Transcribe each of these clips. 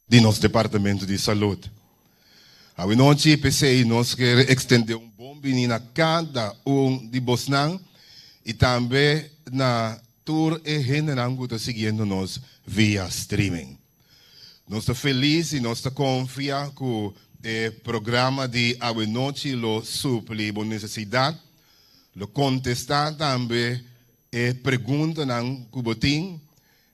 Di nos Departamento di Salud. Awe nochi p'esei nos ker extende un bon bini na cada un di bosnan y tambe na tur e hendenan cu ta siguiendo nos via streaming. Nos ta feliz y nos ta confia cu e programa di awe nochi lo supli bo necesidad, lo contesta tambe e preguntanan cu bo tin.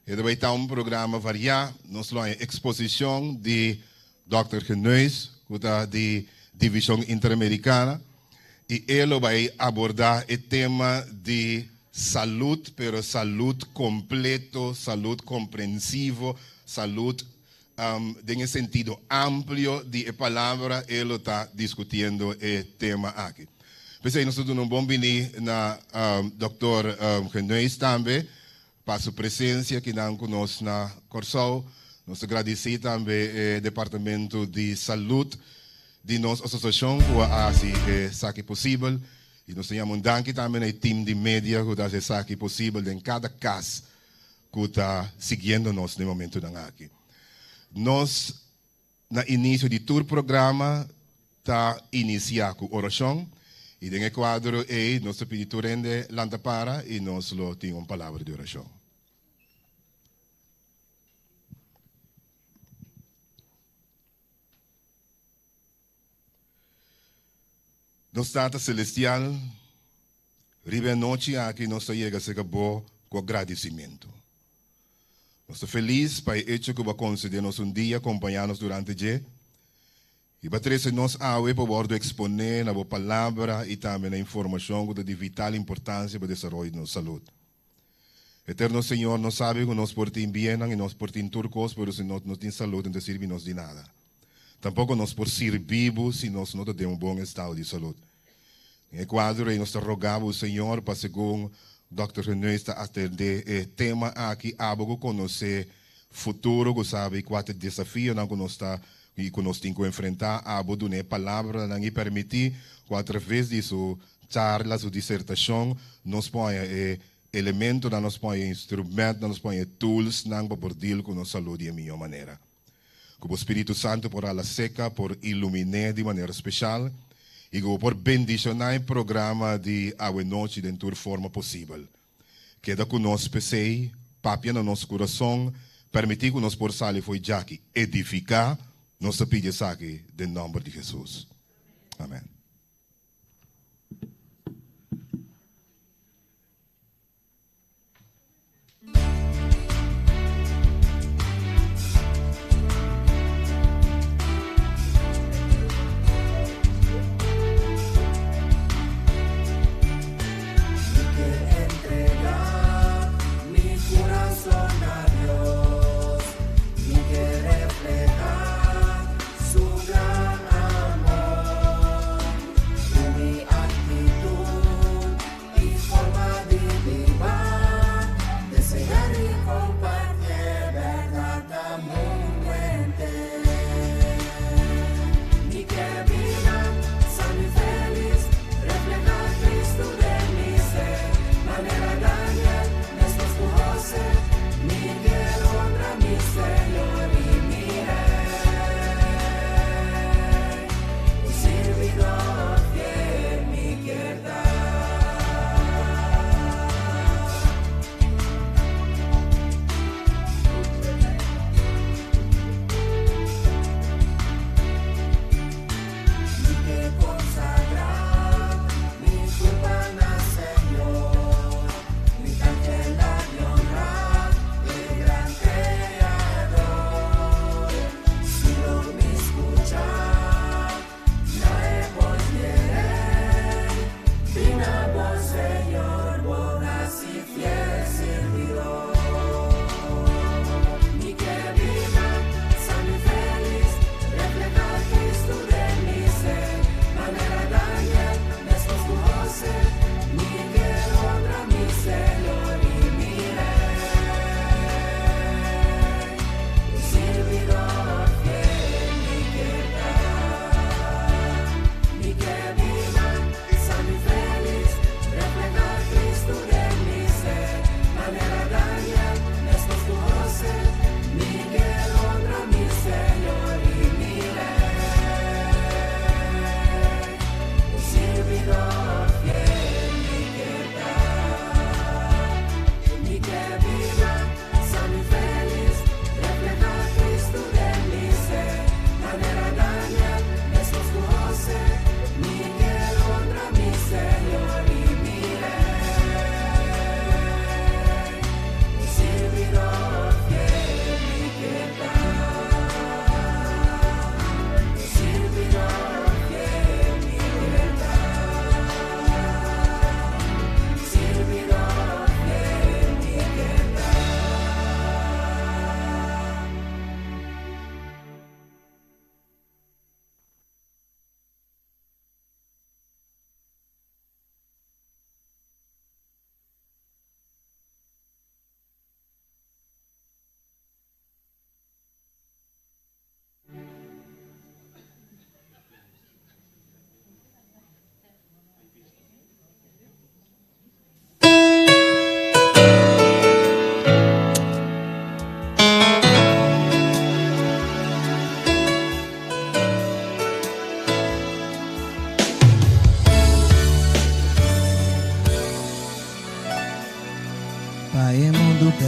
E ta bay ta un programa variá. Nos lo haña exposicion di Dòkter Genuis, cu ta di Division Interamericana, y e lo bay aborda e tema di salud, pero salud completo, salud comprensivo, salud den e sentido amplio di e palabra, e lo ta discutiendo e tema aki. P'esey nos ta duna un bon bini na Dòkter Genuis tambe, Pa su presencia kinan cu nos na Corsou. Nos ta gradici tambe e Departamento di Salud di nos asociacion cu a haci esaki posibel. Y nos ta yama un danki tambe na e team di media cu ta haci esaki posibel den cada cas. ku ta siguiendo nos na e momentunan aki. Nos na inisio di tur programa ta inisiá ku orashon i den e kuadro ei nos ta pidi tur hende lanta para i nos lo tin un palabra di orashon. Nos Tata Celestial, riba e anochi aki nos ta yega cerca Bo cu agradecimento. Nos ta feliz pa e hecho cu Bo a concede nos un dia acompaña nos durante dje y Bo a trece nos awe pa wordo expone na Bo Palabra y tambe na informacion cu ta di vital importancia pa desaroyo di nos salud. Eterno Señor, nos sabi cu nos por tin biennan y nos por tin tur cos, pero si nos no tin salud no ta sirbi nos di nada. Tampoco nos por sirbi Bo si nos no ta den un bon estado di salud. Den e cuadro ey nos ta roga Bo, Señor, pa segun Dòkter Geneus ta atende e tema aki, abo cu conoce futuro, cu sabi cua ta e desafionan cu nos ta y cu nos tin cu enfrenta, abo duna e palabranan y permiti cu atraves di su charla, su disertacion, nos por haña e elementonan, nos por haña e instrumentnan, nos por haña e toolsnan pa por deal cu nos salud di e mihor manera. Cu bo Spiritu Santo por hala seca, por ilumin'é di manera special y cu bo por bendiciona e programa di awenochi den tur forma posibel. Keda cu nos p'esey, papia na nos curason, permiti cu nos por sali fo'i djaki edifica, nos ta pidi esaki den nomber di Jesus. Amen. Mi ke entregá mi kurason na Dios, mi ke reflehá su gran amor.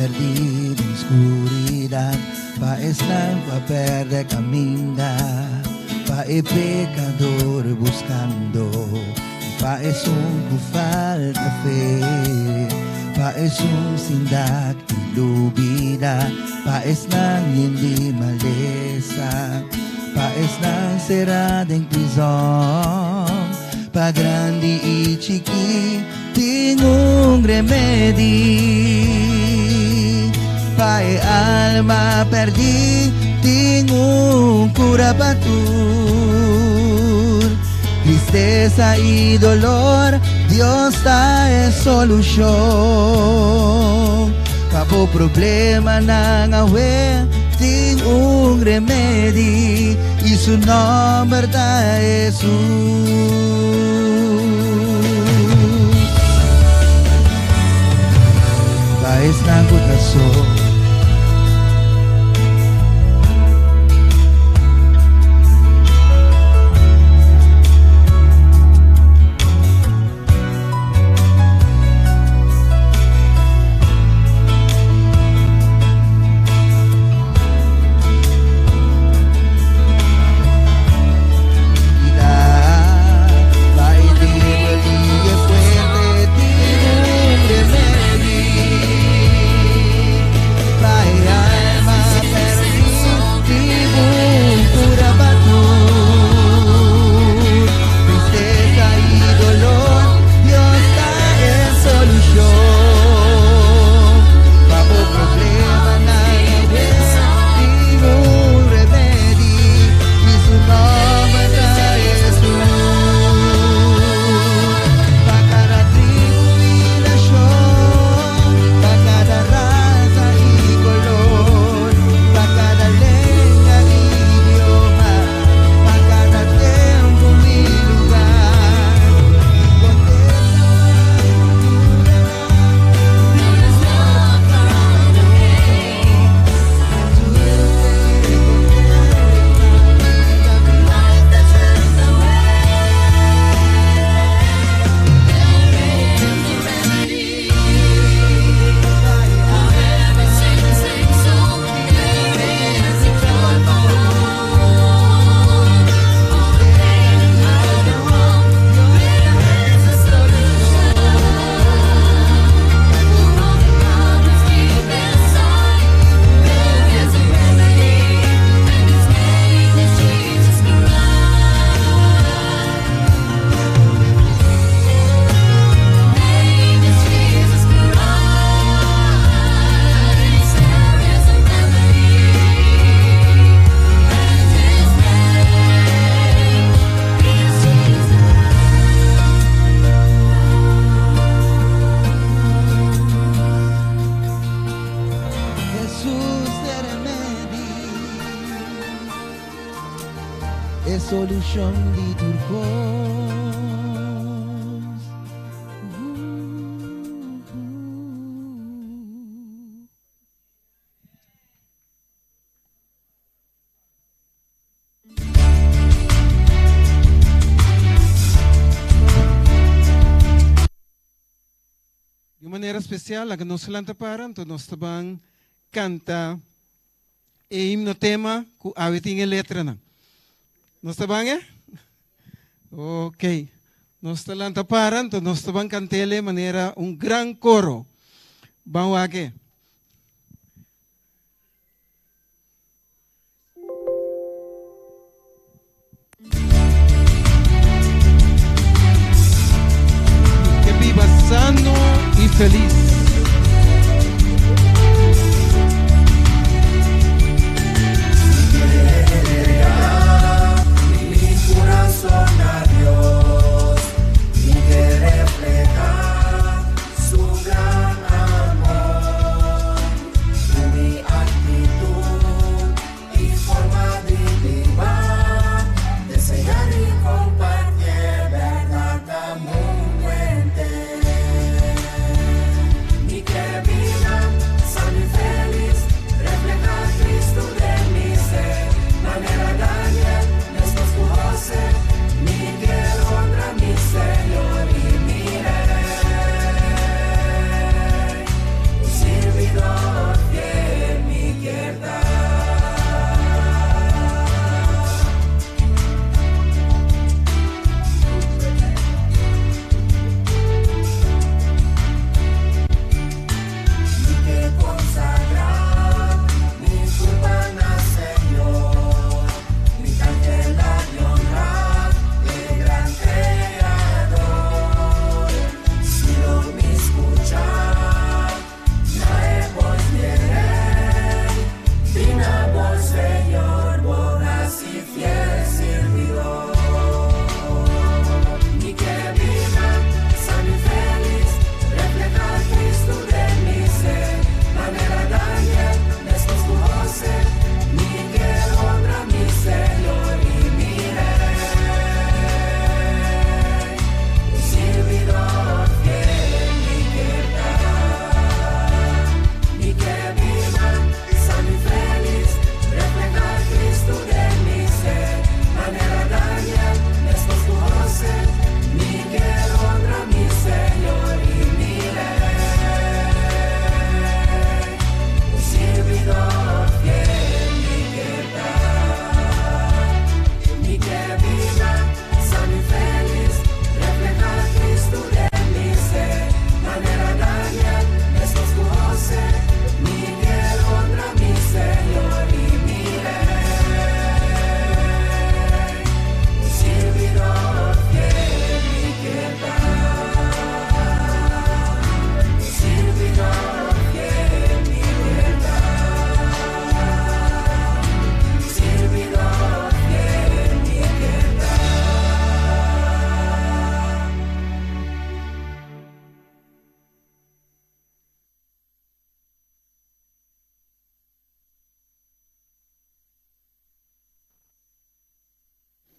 perdí den skuridat, pa esnan ku a pèrdè kaminda, pa e pekador buskando, i pa esun ku falta fe, pa esun sin dak i lubida, pa esnan yen di malesa, pa esnan será den prizòn, pa grandi i chikí, tin un remedi. Pa e alma perdí, tin un kura pa tur tristesa i dolor, Dios ta e solushon. Pa bo problemanan awe, tin un remedi i su nòmber ta Hesus. Pa esnan ku ta so. Jesus ta remedi, e solushon di tur kos. Di un manera spesial, laga nos lanta para, anto nos ta ban kanta e himno tema ku awe tin e letranan. Nos ta ban e? Ok. Nos ta lanta para, anto nos ta ban kant'el manera un gran koro. Ban wak e. Ke biba sano i felis. Mi kurason na Dios, mi ke reflehá su gran amor.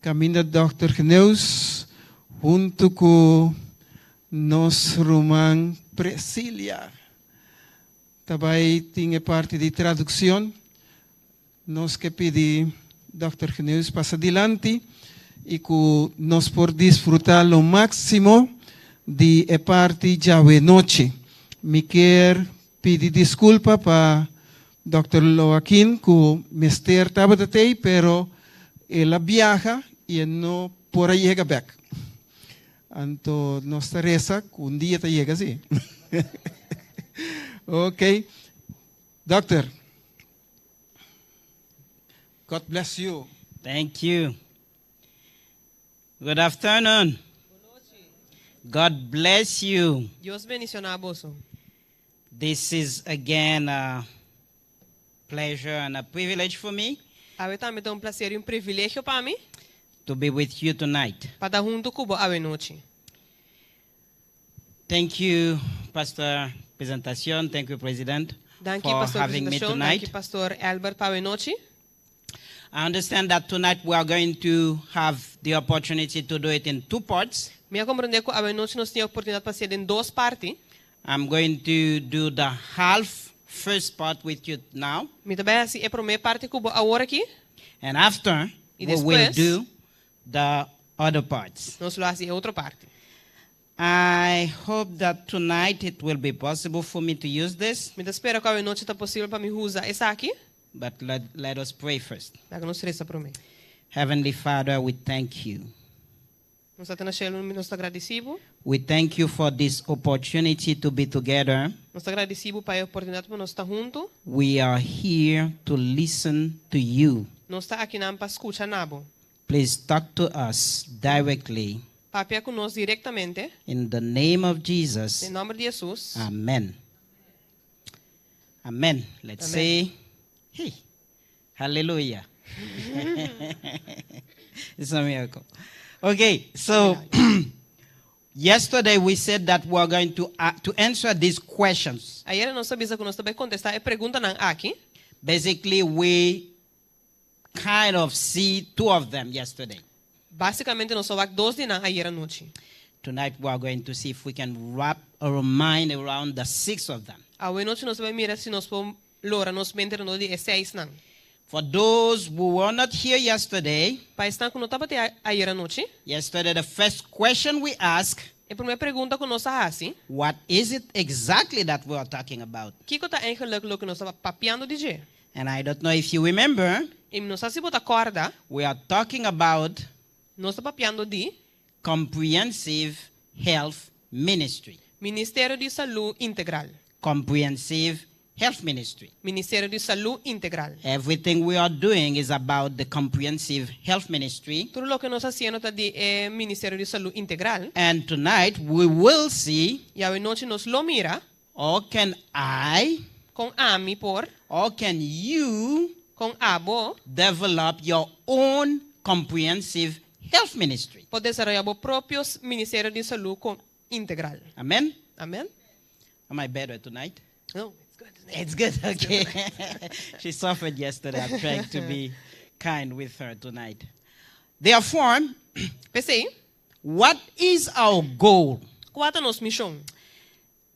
Kaminda Dòkter Geneus huntu ku nos ruman Presilia ta bai tin e parti di tradukshon. Nos ke pidi Dòkter Geneus pasa dilanti i ku nos por disfrutá lo máksimo di e parti djawe nochi. Mi kier pidi diskulpa pa Dòkter Loaquin ku mester tabata tei pero el a biaha i e no por a yega bèk. Anto nos ta resa ku un dia ta yega si. Ok. Dòkter, God bless you. Thank you. Good afternoon. God bless you. Dios bendishoná boso. This is again a pleasure and a privilege for me Awe tambe ta un plaser i un privilegio pa mi to be with you tonight. Pa ta huntu ku bo awe nochi. Thank you, Pastor Presentacion. Thank you, President, Danki, for Pastor having me Presentacion. tonight. Danki, Pastor Albert, pa awe nochi. I understand that tonight we are going to have the opportunity to do it in two parts. Mi a komprondé ku awe nochi nos tin oportunidat pa hasié den dos parti. I'm going to do the half first part with you now. Mi ta bai hasi e promé parti ku bo awor aki. And after, I we will despues do the other parts. Nos lo hasi e otro parti. I hope that tonight it will be possible for me to use this. Mi ta spera ku awe nochi ta posibel pa mi usa esaki. But let us pray first. Laga nos resa promé. Heavenly Father, we thank you. Nos Tata na shelu, nos ta gradisí bo. We thank you for this opportunity to be together. Nos ta gradisí bo pa e oportunidat pa nos ta huntu. We are here to listen to you. Nos ta akinan pa skucha na bo. Please talk to us directly. Papia ku nos direktamente. In the name of Jesus. Den nòmber di Hesus. Amen. Amen. Let's Amen. say, hey, hallelujah. It's a miracle. Okay, so yesterday we said that we are going to answer these questions. Ayera nos a bisa ku nos ta bai kontestá e preguntanan aki. Basically, we kind of see two of them yesterday. Básikamente nos a wak dos di nan ayera nochi. Tonight we are going to see if we can wrap our mind around the six of them. Awe nochi nos ta bai mira si nos por lora nos mente rondó di e seisnan. For those who were not here yesterday, Pa esnan ku no tabata ei ayera nochi, yesterday the first question we asked, e promé pregunta ku nos a hasi, what is it exactly that we are talking about? Kiko ta eigenlik loke nos ta papiando di dje? And I don't know if you remember, I mi no sa si bo ta kòrda, we are talking about nos ta papiando di comprehensive health ministry. Ministerio di Salú Integral. Comprehensive health ministry. Ministerio di Salú Integral. Everything we are doing is about the comprehensive health ministry. Tur loke nos hasiendo ta di e Ministerio di Salú Integral. And tonight we will see. I awe nochi nos lo mira. How can I. Kon ami por. How can you. Kon abo. Develop your own comprehensive health ministry. Por desaroyá bo propio Ministerio di Salú Integral. Amen? Amen. Am I better tonight? No, it's good. It's good, okay. She suffered yesterday. I'm trying to be kind with her tonight. Therefore, P'esei, what is our goal? Kua ta nos mishon?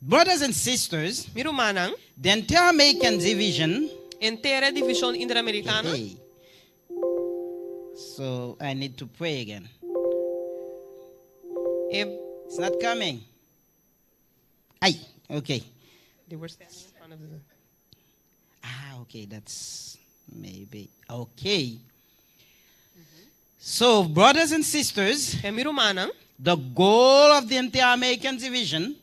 Brothers and sisters, Mi rumannan, the Inter-American Division, Henter e Divishon Interamerikano, Hey. So I need to pray again. e It's not coming. Ay, okay. They were standing in front of the Ah, okay, that's maybe okay. So, brothers and sisters, E mi rumannan, the goal of the Inter-American Division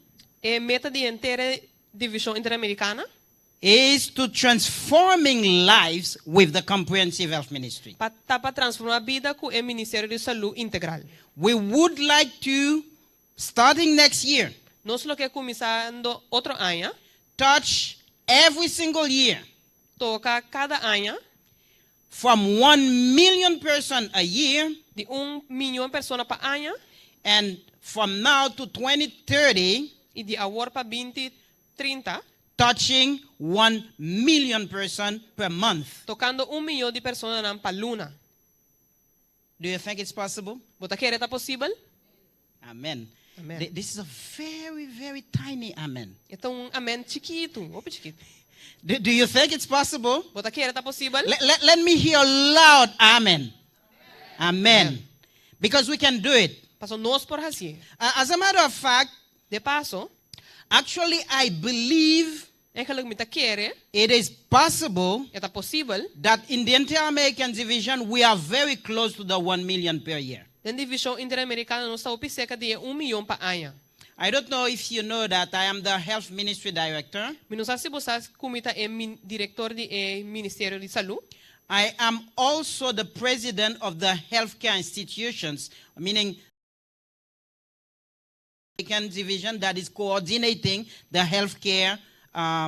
e meta di henter e Divishon Interamerikana is to transforming lives with the comprehensive health ministry. pa ta pa transformá bida ku e Ministerio di Salú Integral. We would like to, starting next year, Nos lo ke kuminsando otro aña, touch every single year toka kada aña from 1 million person a year di un mion persona pa aña and from now to 2030 i di awor pa binti 30 touching 1 million person per month. Tokando un mion di personanan pa luna. Do you think it's possible? Bo ta kere ta posibel? Amen. Amen. This is a very, very tiny amen. E ta un amèn chikitu, hopi chikitu. Do you think it's possible? Bo ta kere ta posibel? Let me hear a loud amen. Amen. Because we can do it. Paso nos por hasié. As a matter of fact, De paso, actually, I believe eigenlijk mi ta kere, it is possible e ta posibel, that in the Inter-American Division, we are very close to the 1 million per year. Den Divishon Interamerikano nos ta hopi serka di e un mion pa aña. I don't know if you know that I am the health ministry director. Mi no sa si bo sa ku mi ta e direktor di e Ministerio di Salú. I am also the president of the healthcare institutions, meaning American division that is coordinating the healthcare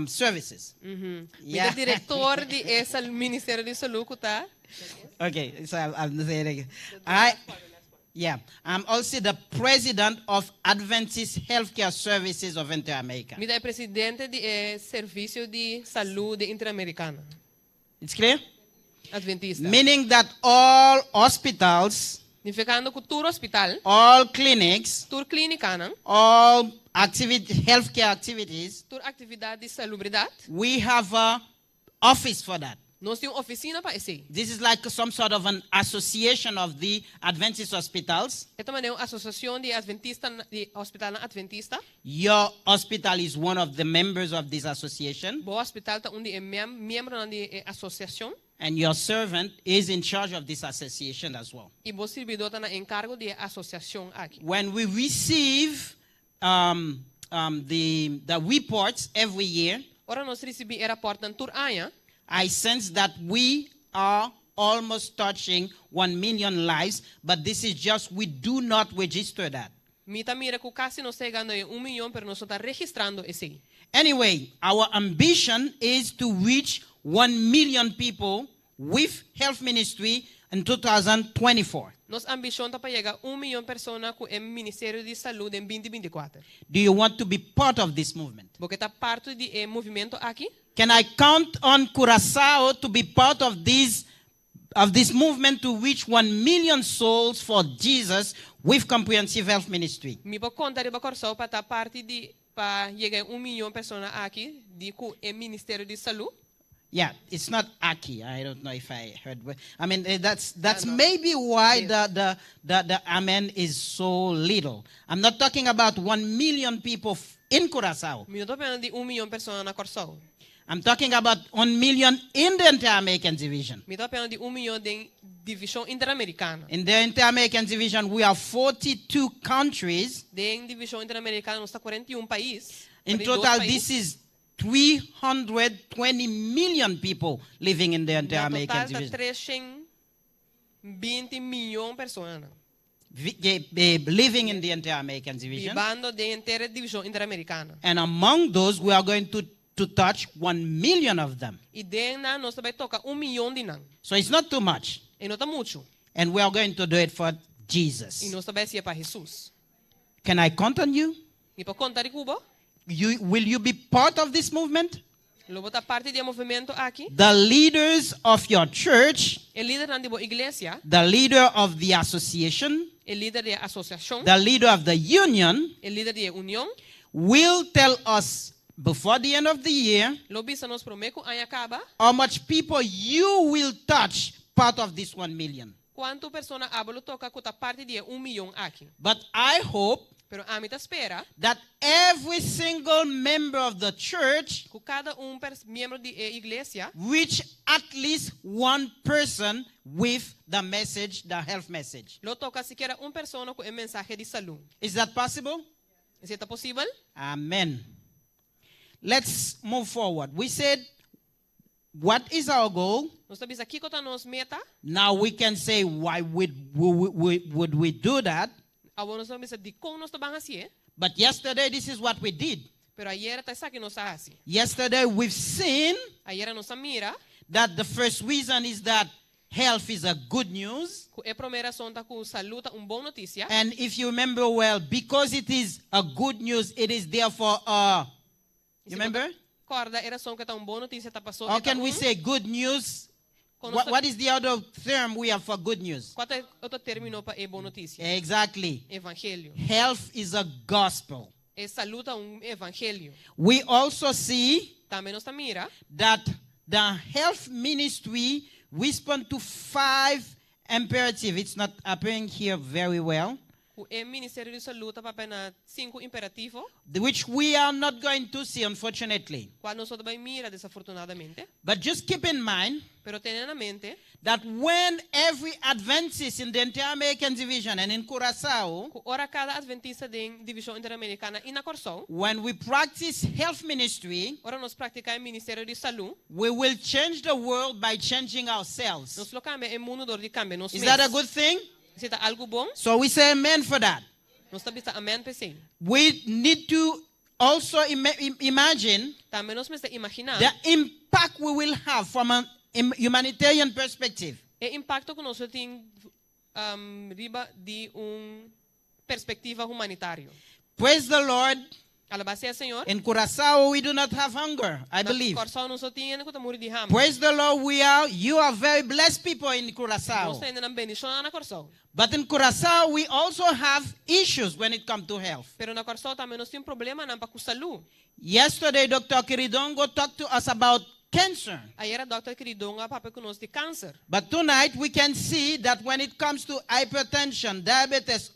services. Mi ta direktor di e Ministerio di Salú ku ta. Okay, so I'll say it again. I, yeah, I'm also the president of Adventist Healthcare Services of Inter-America. Mi ta e presidente di e Servisio di Salú di Interamerikano. It's clear? Adventista. Meaning that all hospitals, Nifikando ku tur hospital, all clinics, tur klínikanan, all activity, healthcare activities, tur aktividat di salubridat, we have a office for that. Nos tin un ofisina pa esei. This is like some sort of an association of the Adventist hospitals. E ta manera un asosiashon di Adventista di hospitalnan Adventista. Your hospital is one of the members of this association. Bo hospital ta un di e miembronan di e asosiashon. And your servant is in charge of this association as well. I bo sirbidó ta na enkargo di e asosiashon aki. When we receive the reports every year, Ora nos risibí e rapòrtnan tur aña, I sense that we are almost touching 1 million lives, but this is just, we do not register that. Mi ta mira ku kasi nos ta yegando e un mion, pero nos no ta registrando esei. Anyway, our ambition is to reach 1 million people with health ministry in 2024. Nos ambishon ta pa yega un mion persona ku e Ministerio di Salú den 2024. Do you want to be part of this movement? Bo ke ta parti di e movimento aki? Can I count on Curaçao to be part of this movement to reach 1 million souls for Jesus with comprehensive health ministry? Mi por konta riba Kòrsou pa ta parti di pa yega un mion persona aki di ku e Ministerio di Salú? Yeah, it's not aki. I don't know if I heard. I mean, that's no. maybe why the amen is so little. I'm not talking about 1 million people in Curacao. Mi no ta papiando di un mion persona na Kòrsou. I'm talking about 1 million in the Inter-American Division. Mi ta papiando di un mion den Divishon Interamerikano. In the Inter-American Division, we have 42 countries. Den Divishon Interamerikano nos ta 41 pais. In 42 total, pais. this is 320 million people living in the Na Inter-American total ta Division. 320 mion persona Living in the Inter-American Division. Bibando den henter Divishon Interamerikano. And among those, we are going to touch 1 million of them. I den nan nos ta bai toka un mion di nan. So it's not too much. E no ta muchu. And we are going to do it for I Jesus. nos ta bai hasié pa Hesus. Can I count on you? Mi por konta riba bo? Will you be part of this movement? Lo bo ta parti di e movimento aki. The leaders of your church, E lidernan di bo iglesia, the leader of the association, e lider di asosiashon, the leader of the union e lider di union, will tell us before the end of the year lo bisa nos promé ku aña kaba, how much people you will touch part of this 1 million. Kuantu persona abo lo toka ku ta parti di un mion aki. But I hope Pero ami ta spera that every single member of the church ku kada un miembro di e iglesia reach at least one person with the message, the health message. lo toka sikiera un persona ku e mensahe di salú. Is that possible? Esei ta posibel? Amen. Let's move forward. We said, what is our goal? Nos a bisa kiko ta nos meta. Now we can say, why would we do that? Awor nos ta bisa dikon nos ta bai hasi, eh? But yesterday, this is what we did. Pero ayera ta esaki nos a hasi. Yesterday, we've seen Ayera nos a mira that the first reason is that health is a good news. ku e promé rason ta ku salú ta un bon notisia. And if you remember well, because it is a good news, it is therefore a. You remember? Kòrda e rason ku ta un bon notisia ta paso. How can we say good news? What is the other term we have for good news? Kua ta e otro término pa e bon notisia? Exactly. Evangelio. Health is a gospel. E salú ta un evangelio. We also see Tambe nos ta mira that the health ministry respond to five imperative. It's not appearing here very well, ku e Ministerio di Salú ta papia na sinku imperativo, which we are not going to see, unfortunately. Kua nos no ta bai mira desafortunadamente. But just keep in mind Pero tene na mente that when every Adventist in the Inter-American Division and in Curacao, ku ora kada atventista den Divishon Interamerikana i na Kòrsou, when we practice health ministry, ora nos praktiká e Ministerio di Salú, we will change the world by changing ourselves. Nos lo kambia e mundu dor di kambia nos Is mes. that a good thing? Esei ta algu bon? So we say amen for that. Nos ta bisa amèn pa esei. We need to also imagine Tambe nos mester imaginá the impact we will have from an humanitarian perspective. E impakto ku nos lo tin riba di un perspektiva humanitario. Praise the Lord. Alabá sea Señor. In Curaçao we do not have hunger, I Na believe. Kòrsou nos no tin hende ku ta muri di hamber. Praise the Lord, you are very blessed people in Curaçao. Nos ta hendenan bendishoná na Kòrsou. But in Curaçao we also have issues when it comes to health. Pero na Kòrsou tambe nos tin problemanan pa ku salú. Yesterday Dr. Kiridongo talked to us about cancer. Ayera Dòkter Kiridongo a papia ku nos di kanser. But tonight we can see that when it comes to hypertension, diabetes,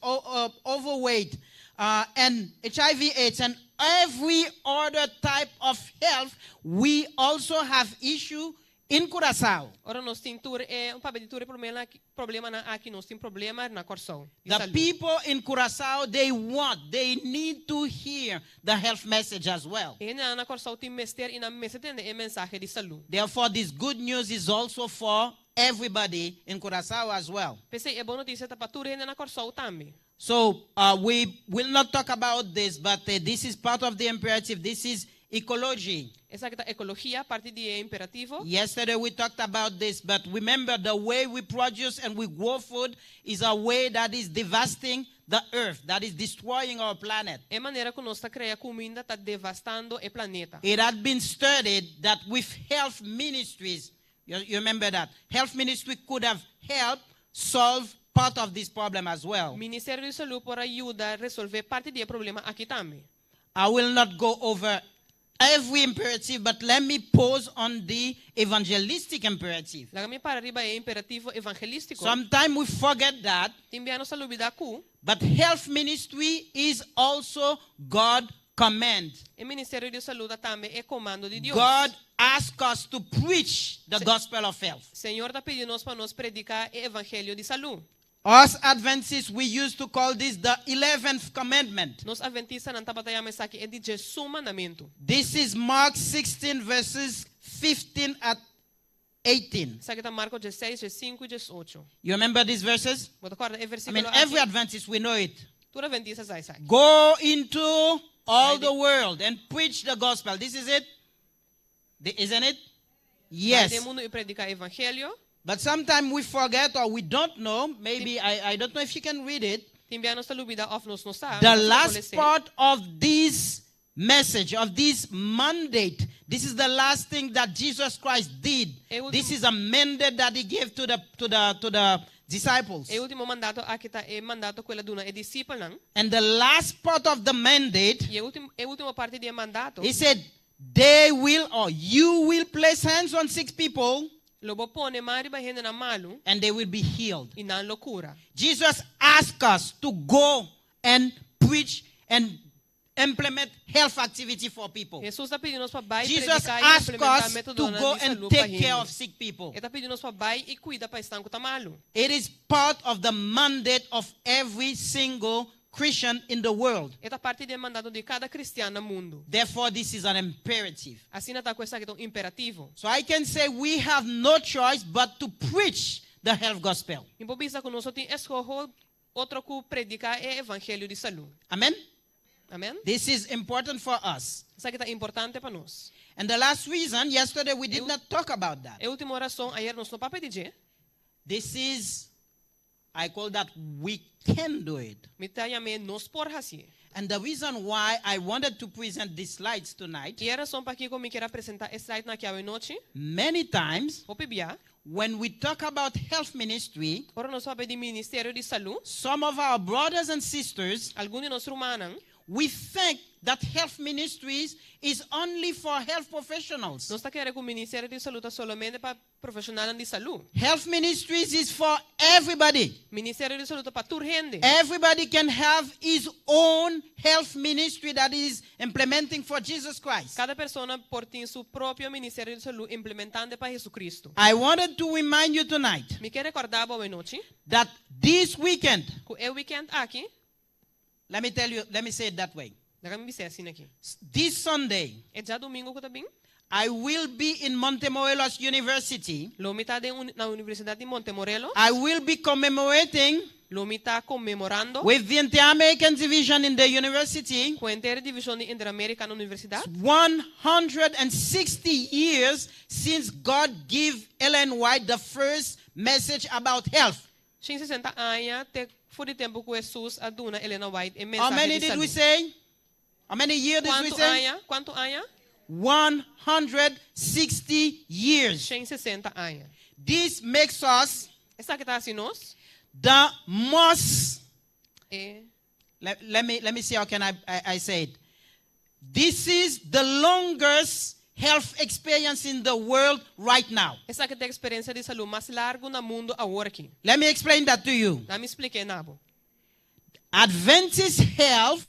overweight, and HIV AIDS and every other type of health, we also have issue in Curaçao. Ora nos tin tur e, un papia di tur e problemanan aki, nos tin problema na Kòrsou di The salú. people in Curaçao, they need to hear the health message as well. E hendenan na Kòrsou tin mester i nan mester tende e mensahe di salú. Therefore, this good news is also for everybody in Curaçao as well. P'esei e bon notisia ta pa tur hende na Kòrsou tambe. So we will not talk about this, but this is part of the imperative. This is ecology. Esaki ta ekologia, parti di e imperativo. Yesterday we talked about this, but remember the way we produce and we grow food is a way that is devastating the earth, that is destroying our planet. E manera ku nos ta krea kuminda ta devastando e planeta. It had been studied that with health ministries, you remember that, health ministry could have helped solve part of this problem as well. Ministerio di Salú por a yuda resolvé parti di e problema aki tambe. I will not go over every imperative, but let me pause on the evangelistic imperative. Laga mi para riba e imperativo evangelístiko. Sometimes we forget that. Tin bia nos ta lubidá ku. But health ministry is also God command. E Ministerio di Salú ta tambe e komando di Dios. God asks us to preach the gospel of health. Señor ta pidi nos pa nos prediká e evangelio di salú. Us Adventists, we used to call this the 11th commandment. Nos Adventistanan tabata yama esaki e di diesun mandamentu. This is Mark 16 verses 15 at 18. Esaki ta Marko 16, 15 i 18. You remember these verses? Bo ta kòrda e I versíkulo mean, every aki? Adventist, we know it. Tur Adventista sa esaki. Go into all the world and preach the gospel. This is it? Isn't it? Yes. Bai den mundu i prediká evangelio. But sometimes we forget or we don't know. Maybe I don't know if you can read it. Tin bia nos ta lubidá òf nos no sa. The Nos no last por lesa. part of this message, of this mandate, this is the last thing that Jesus Christ did. E último, This is a mandate that he gave to the disciples. E último mandato aki ta e mandato ku el a duna e disipelnan. And the last part of the mandate, I e último, e último parti di e mandato, he said, they will or you will place hands on sick people Lo bo pone man riba hendenan malu and they will be healed. i nan lo kura. Jesus asked us to go and preach and implement health activity for people. Jesus ta pidi nos pa bai Jesus prediká i asked implementá us to métodonan go di and salú pa take care hende. of sick people. E ta pidi nos pa bai i kuida pa esnan ku ta malu. It is part of the mandate of every single Christian in the world. E ta parti di e mandato di kada kristian na mundu. Therefore, this is an imperative. Asina ta ku esaki ta un imperativo. So I can say we have no choice but to preach the health gospel. Mi por bisa ku nos no tin eskoho otro ku prediká e evangelio di salú. Amen? Amen? This is important for us. Esaki ta importante pa nos. And the last reason, yesterday we did not talk about that. E último rason, ayera nos no a papia di dje. This is, I call that we can do it. Mi ta yam'é nos por hasié. And the reason why I wanted to present these slides tonight, I e rason pakiko mi kier a presentá e slidenan aki awe nochi, many times hopi bia, When we talk about health ministry, Ora nos papia di ministerio di salú, some of our brothers and sisters, algun di nos rumannan, we think that health ministries is only for health professionals. nos ta kere ku ministerio di salú ta solamente pa profeshonalnan di salú. Health ministries is for everybody. Ministerio di salú ta pa tur hende. Everybody can have his own health ministry that is implementing for Jesus Christ. Kada persona por tin su propio ministerio di salú implementando pa Hesukristu. I wanted to remind you tonight Mi ke rekordá bo anochi that this weekend, ku e weekend aki, let me tell you, let me say it that way. Laga mi bis'é asina aki. This Sunday, E djadumingu ku ta bin, I will be in Montemorelos University. lo mi ta den na Universidat di Montemorelos. I will be commemorating Lo mi ta konmemorando with the Inter-American Division in the university ku henter divishon di Interamerika na universidat. 160 years since God gave Ellen White the first message about health. 160 aña te for di tempu ku Hesus a duna Elena White e How mensahe many di did we salú. say? How many years did we Kuantu say? aña? Kuantu aña? 160 years. 160 aña. This makes us Esaki ta hasi nos the most e Let me see how can I say it. This is the longest health experience in the world right now. Esaki ta e eksperensia di salú mas largu na mundu awor aki. Let me explain that to you. Laga mi splik'é na bo. Adventist health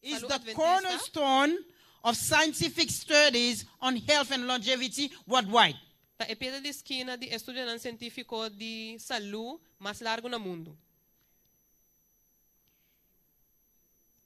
is Salú the Adventista. cornerstone of scientific studies on health and longevity worldwide. Ta e piedra di skina di estudionan sientífiko di salú mas largu na mundu.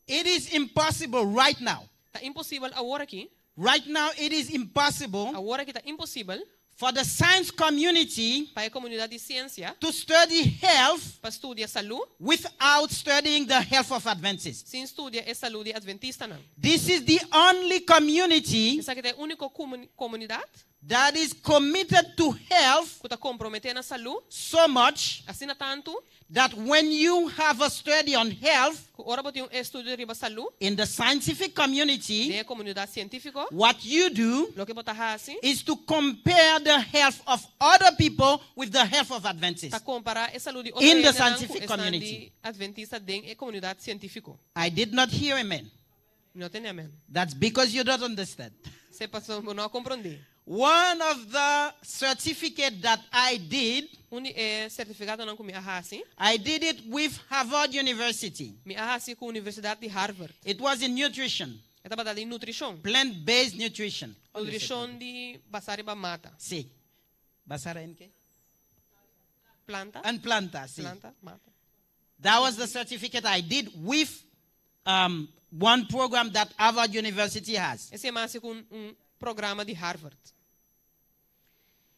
It is impossible right now. Ta imposibel awor aki. Right now, it is impossible Awor aki ta imposibel for the science community pa e komunidat di siensia to study health pa studia salú without studying the health of Adventists. sin studia e salú di Adventistanan. This is the only community Esaki ta e úniko komunidat that is committed to health ku ta komprometé na salú so much asina tantu that when you have a study on health ku ora bo tin un estudio riba salú in the scientific community, den e komunidat sientífiko, what you do loke bo ta hasi is to compare the health of other people with the health of Adventists. ta kompará e salú di otro In the hendenan ku scientific esnan community. di Adventista den e komunidat sientífiko. I did not hear amen. Mi no tende amèn. That's because you don't understand. Esei pasobra bo no a komprondé. One of the certificate that I did, Un di e sertifikadonan ku mi a hasi, I did it with Harvard University. mi a hasi ku Universidat di Harvard. It was in nutrition, E tabata den nutrishon. plant-based nutrition. Nutrishon di basá riba mata. Sí. Basá en ke? Planta. En planta, sí. Planta, mata. That was the certificate I did with um, one program that Harvard University has. Esei mi a hasi ku un, un programa di Harvard.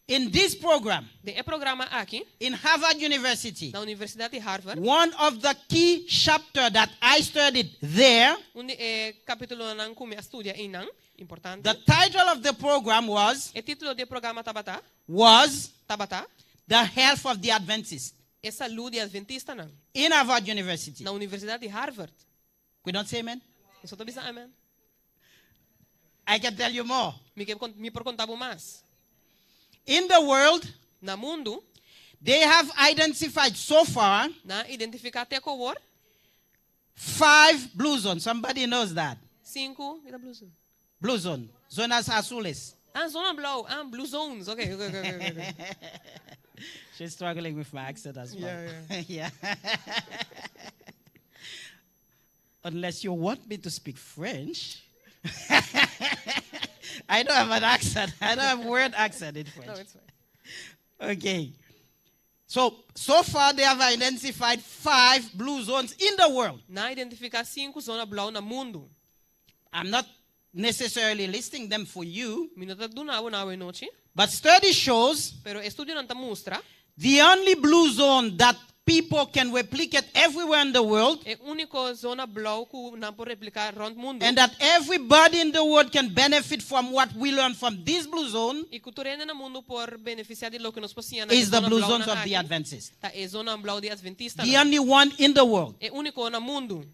In this program, Den e programa aki, in Harvard University, na Universidat di Harvard, one of the key chapter that I studied there, un di e kapítulonan ku mi a studia einan, importante. the title of the program was E título di e programa tabata, was tabata, The Health of the Adventist E Salú di Adventistanan, in Harvard University. na Universidat di Harvard. We don't say amen? Boso no ta bisa amèn. I can tell you more. Mi ke mi por konta bo mas. In the world, Na mundu, they have identified so far nan a identifiká te ku awor five blue zones. Somebody knows that. sinku, kiko ta blue zone? Blue zone, zonas azules. Ah, zona blou. Ah, blue zones. Ok, ok, ok, ok, ok. She's struggling with my accent as well. Yeah, Yeah. Unless you want me to speak French. I don't have an accent. I don't have word accent in French. No, it's fine. Okay. So, so far they have identified five blue zones in the world. Nan a identifiká sinku zona blou na mundu. I'm not necessarily listing them for you, Mi no ta duna bo nan awe nochi, but study shows pero estudionan ta mustra the only blue zone that people can replicate everywhere in the world e úniko zona blou ku nan por repliká rònt mundu. and that everybody in the world can benefit from what we learn from this blue zone I ku tur hende na mundu por benefisiá di loke nos por siña na is the zona blue blou zones na of the aki. Adventists. Ta e zona blou di Adventista. The only one in the world. E úniko na mundu.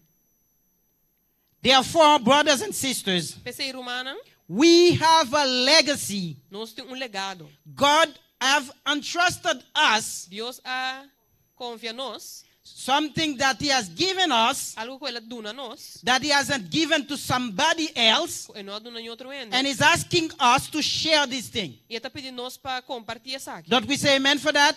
Therefore, brothers and sisters, P'esei rumannan, we have a legacy nos tin un legado. God have entrusted us Dios a konfia nos, something that He has given us algu ku El a duna nos, that He hasn't given to somebody else, ku E no a duna otro hende. And is asking us to share this thing. I E ta pidi nos pa kompartí esaki. Don't we say amen for that?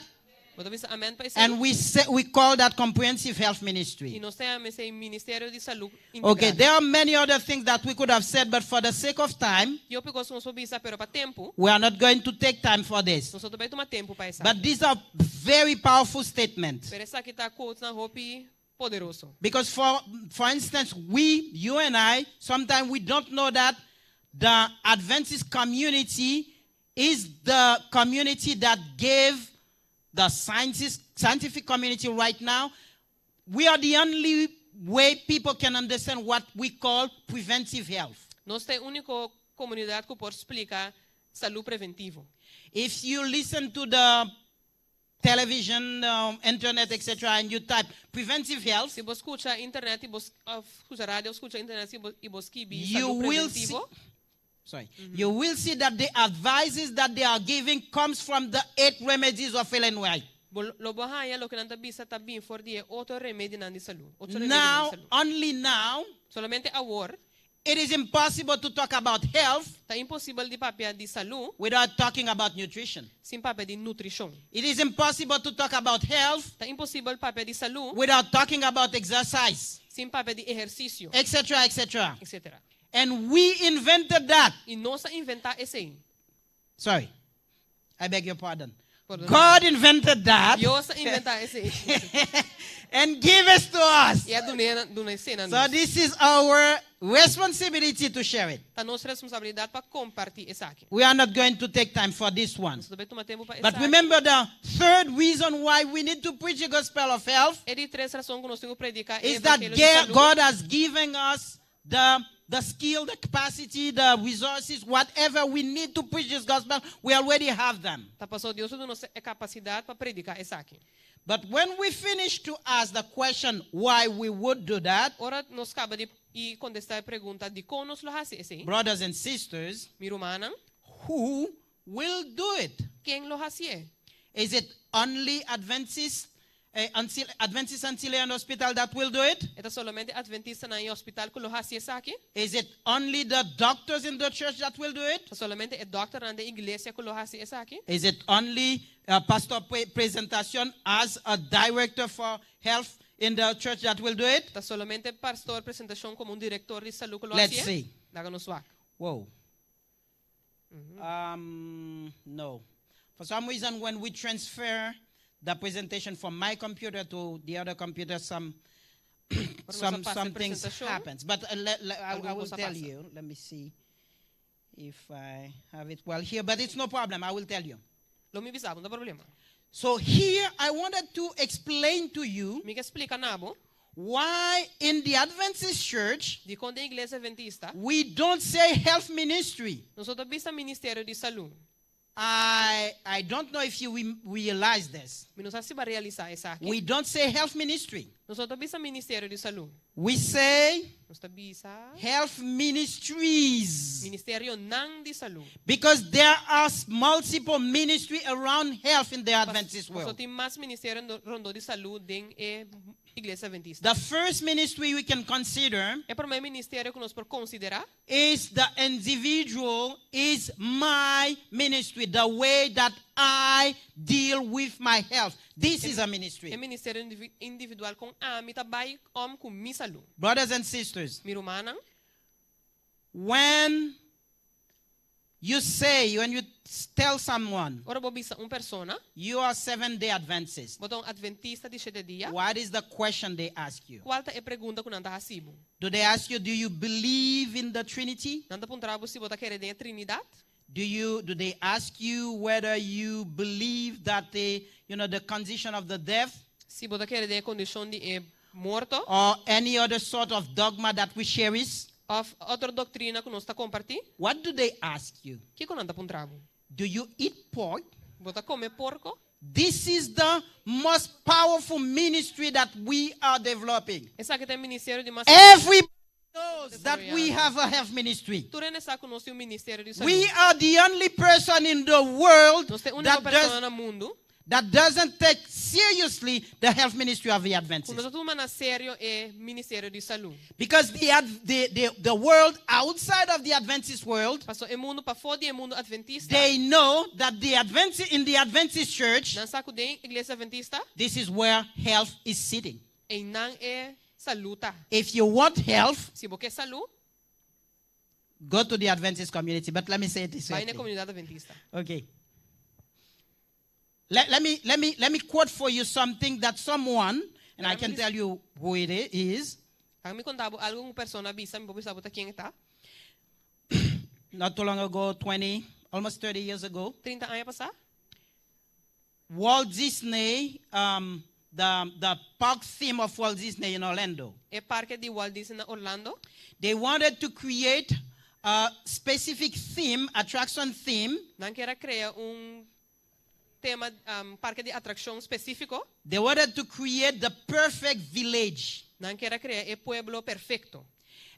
Bo ta bisa amèn pa esei. And we call that comprehensive health I ministry. nos ta yama esei Ministerio di Salú Okay, Integral. there are many other things that we could have said, but for the sake of time, Tin hopi kos ku nos por bisa, pero pa tempu, we are not going to take time for this. nos no ta bai tuma tempu pa esaki. But these are very powerful statements. Pero esaki ta quotes-nan hopi poderoso. Because for instance, you and I, sometimes we don't know that the Adventist community is the community that gave the scientific community right now. We are the only way people can understand what we call preventive health. Nos ta e úniko komunidat ku por splika salú preventivo. If you listen to the television, internet, etc., and you type preventive health, Si bo skucha internet i bo skucha radio, skucha internet i bo skibi you salú will see, preventivo, sorry, you will see that the advices that they are giving comes from the 8 remedies of Ellen White. Bo lo bo haña loke nan ta bisa ta bin for di e ocho remedinan di salú. Ocho remedinan Now, di salú. Only now, Solamente awor, it is impossible to talk about health ta imposibel di papia di salú without talking about nutrition. Sin papia di nutrishon. It is impossible to talk about health Ta imposibel papia di salú without talking about exercise, sin papia di ehersisio, etc., etc. Etc. And we invented that. I nos a inventá esei. Sorry, I beg your pardon. Pordon. God invented that Dios a inventá esei. And gave it to us. I a duna duna esei na So nos. this is our responsibility to share it. Ta nos responsabilidat pa kompartí esaki. We are not going to take time for this one. Nos no ta bai tuma tempu pa But esaki. remember, the third reason why we need to preach the gospel of health E di tres rason ku nos tin ku prediká is that evangelio di salú. God has given us the skill, the capacity, the resources, whatever we need to preach this gospel, we already have them. Ta pasobra Dios a duna nos e kapasidat pa prediká esaki. But when we finish to ask the question why we would do that, Ora nos kaba di kontestá e pregunta di kon nos lo hasi esei. Brothers and sisters, Mi rumannan, who will do it? Ken lo hasié? Is it only Adventist, Adventist Antillean Hospital that will do it? E ta solamente Adventistanan i hospital ku lo hasi esaki? Is it only the doctors in the church that will do it? Ta solamente e dòkternan den iglesia ku lo hasi esaki? Is it only Pastor Presentation as a director for health in the church that will do it? Ta solamente Pastor Presentashon komo un direktor di salú ku lo Let's hasié? see. Laga nos wak. Whoa. No. For some reason, when we transfer the presentation from my computer to the other computer, some things happens. But I will tell you. Let me see if I have it well here. But it's no problem. I will tell you. Lo mi bisa bo, no problema. So here I wanted to explain to you Mi ke splika na bo why in the Adventist church di kon den iglesia adventista we don't say health ministry. nos no ta bisa ministerio di salú. I don't know if you realize this. Mi no sa si bo a realisá esaki. We don't say health ministry. Nos no ta bisa ministerio di salú. We say Nos ta bisa health ministries. ministerionan di salú. Because there are multiple ministry around health in the Adventist Paso world. tin mas ministerio rondó di salú den e iglesia adventista. The first ministry we can consider E promé ministerio ku nos por konsiderá is the individual, is my ministry, the way that I deal with my health. This is a ministry. E ministerio individual kon ami ta bai om ku mi salú. Brothers and sisters, Mi rumannan, when you say, when you tell someone, ora bo bisa un persona, you are Seventh-day Adventist, bo ta un adventista di shete dia, what is the question they ask you? Kua ta e pregunta ku nan ta hasi bo? Do they ask you, do you believe in the Trinity? Nan ta puntra bo si bo ta kere den Trinidat? Do they ask you whether you believe that the condition of the death? Si bo ta kere den kondishon di e morto? Or any other sort of dogma that we cherish? Òf otro doktrina ku nos ta kompartí? What do they ask you? Kiko nan ta puntra bo? Do you eat pork? Bo ta kome porko? This is the most powerful ministry that we are developing. Esaki ta e ministerio di mas Every knows that we have a health ministry. Tur hende sa ku nos tin un ministerio di salú. We are the only person in the world Nos ta e úniko that, persona does, na mundu that doesn't take seriously the health ministry of the ku no Adventists. ta tuma na serio e ministerio di salú. Because the world outside of the Adventist world, Paso e mundu pafó di e mundu atventista, they know that the Adventist, in the Adventist church, nan sa ku den iglesia atventista, this is where health is sitting. einan e salú ta. If you want health, Si bo ke salú, go to the Adventist community. But let me say it this bai way. na komunidat atventista. Okay. Let me quote for you something that someone, and I can tell you who it is, Laga mi konta bo algu un persona a bisa, mi por bisa bo ta ken e ta. Not too long ago, 20, almost 30 years ago, 30 aña pasá, Walt Disney, the park theme of Walt Disney in Orlando, e parke di Walt Disney na Orlando, they wanted to create a specific theme, attraction theme. Nan ker a krea un tema, parke di atrakshon spesífiko. They wanted to create the perfect village. Nan ker a krea e pueblo perfekto.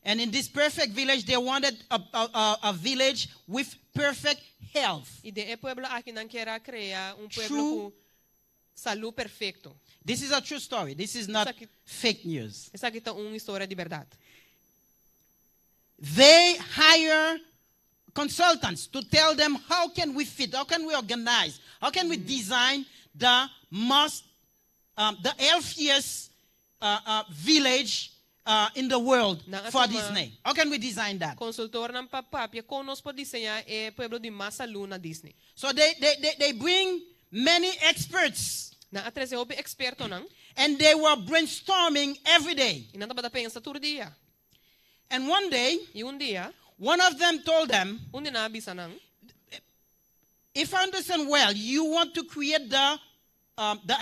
And in this perfect village, they wanted a village with perfect health. I den e pueblo aki nan ker a krea un pueblo True. ku salú perfekto. This is a true story. This is not fake news. Esaki ta un historia di bèrdat. They hire consultants to tell them how can we fit, how can we organize, how can we design the healthiest village in the world Nan for a tuma Disney. How can we design that? Konsultornan pa papia kon nos por diseñá e pueblo di mas salú na Disney. So they bring many experts Nan a trese hopi ekspertonan and they were brainstorming every day. i nan tabata pensa tur dia. And one day, I un dia, one of them told them, un di nan a bisa nan, "If I understand well, you want to create the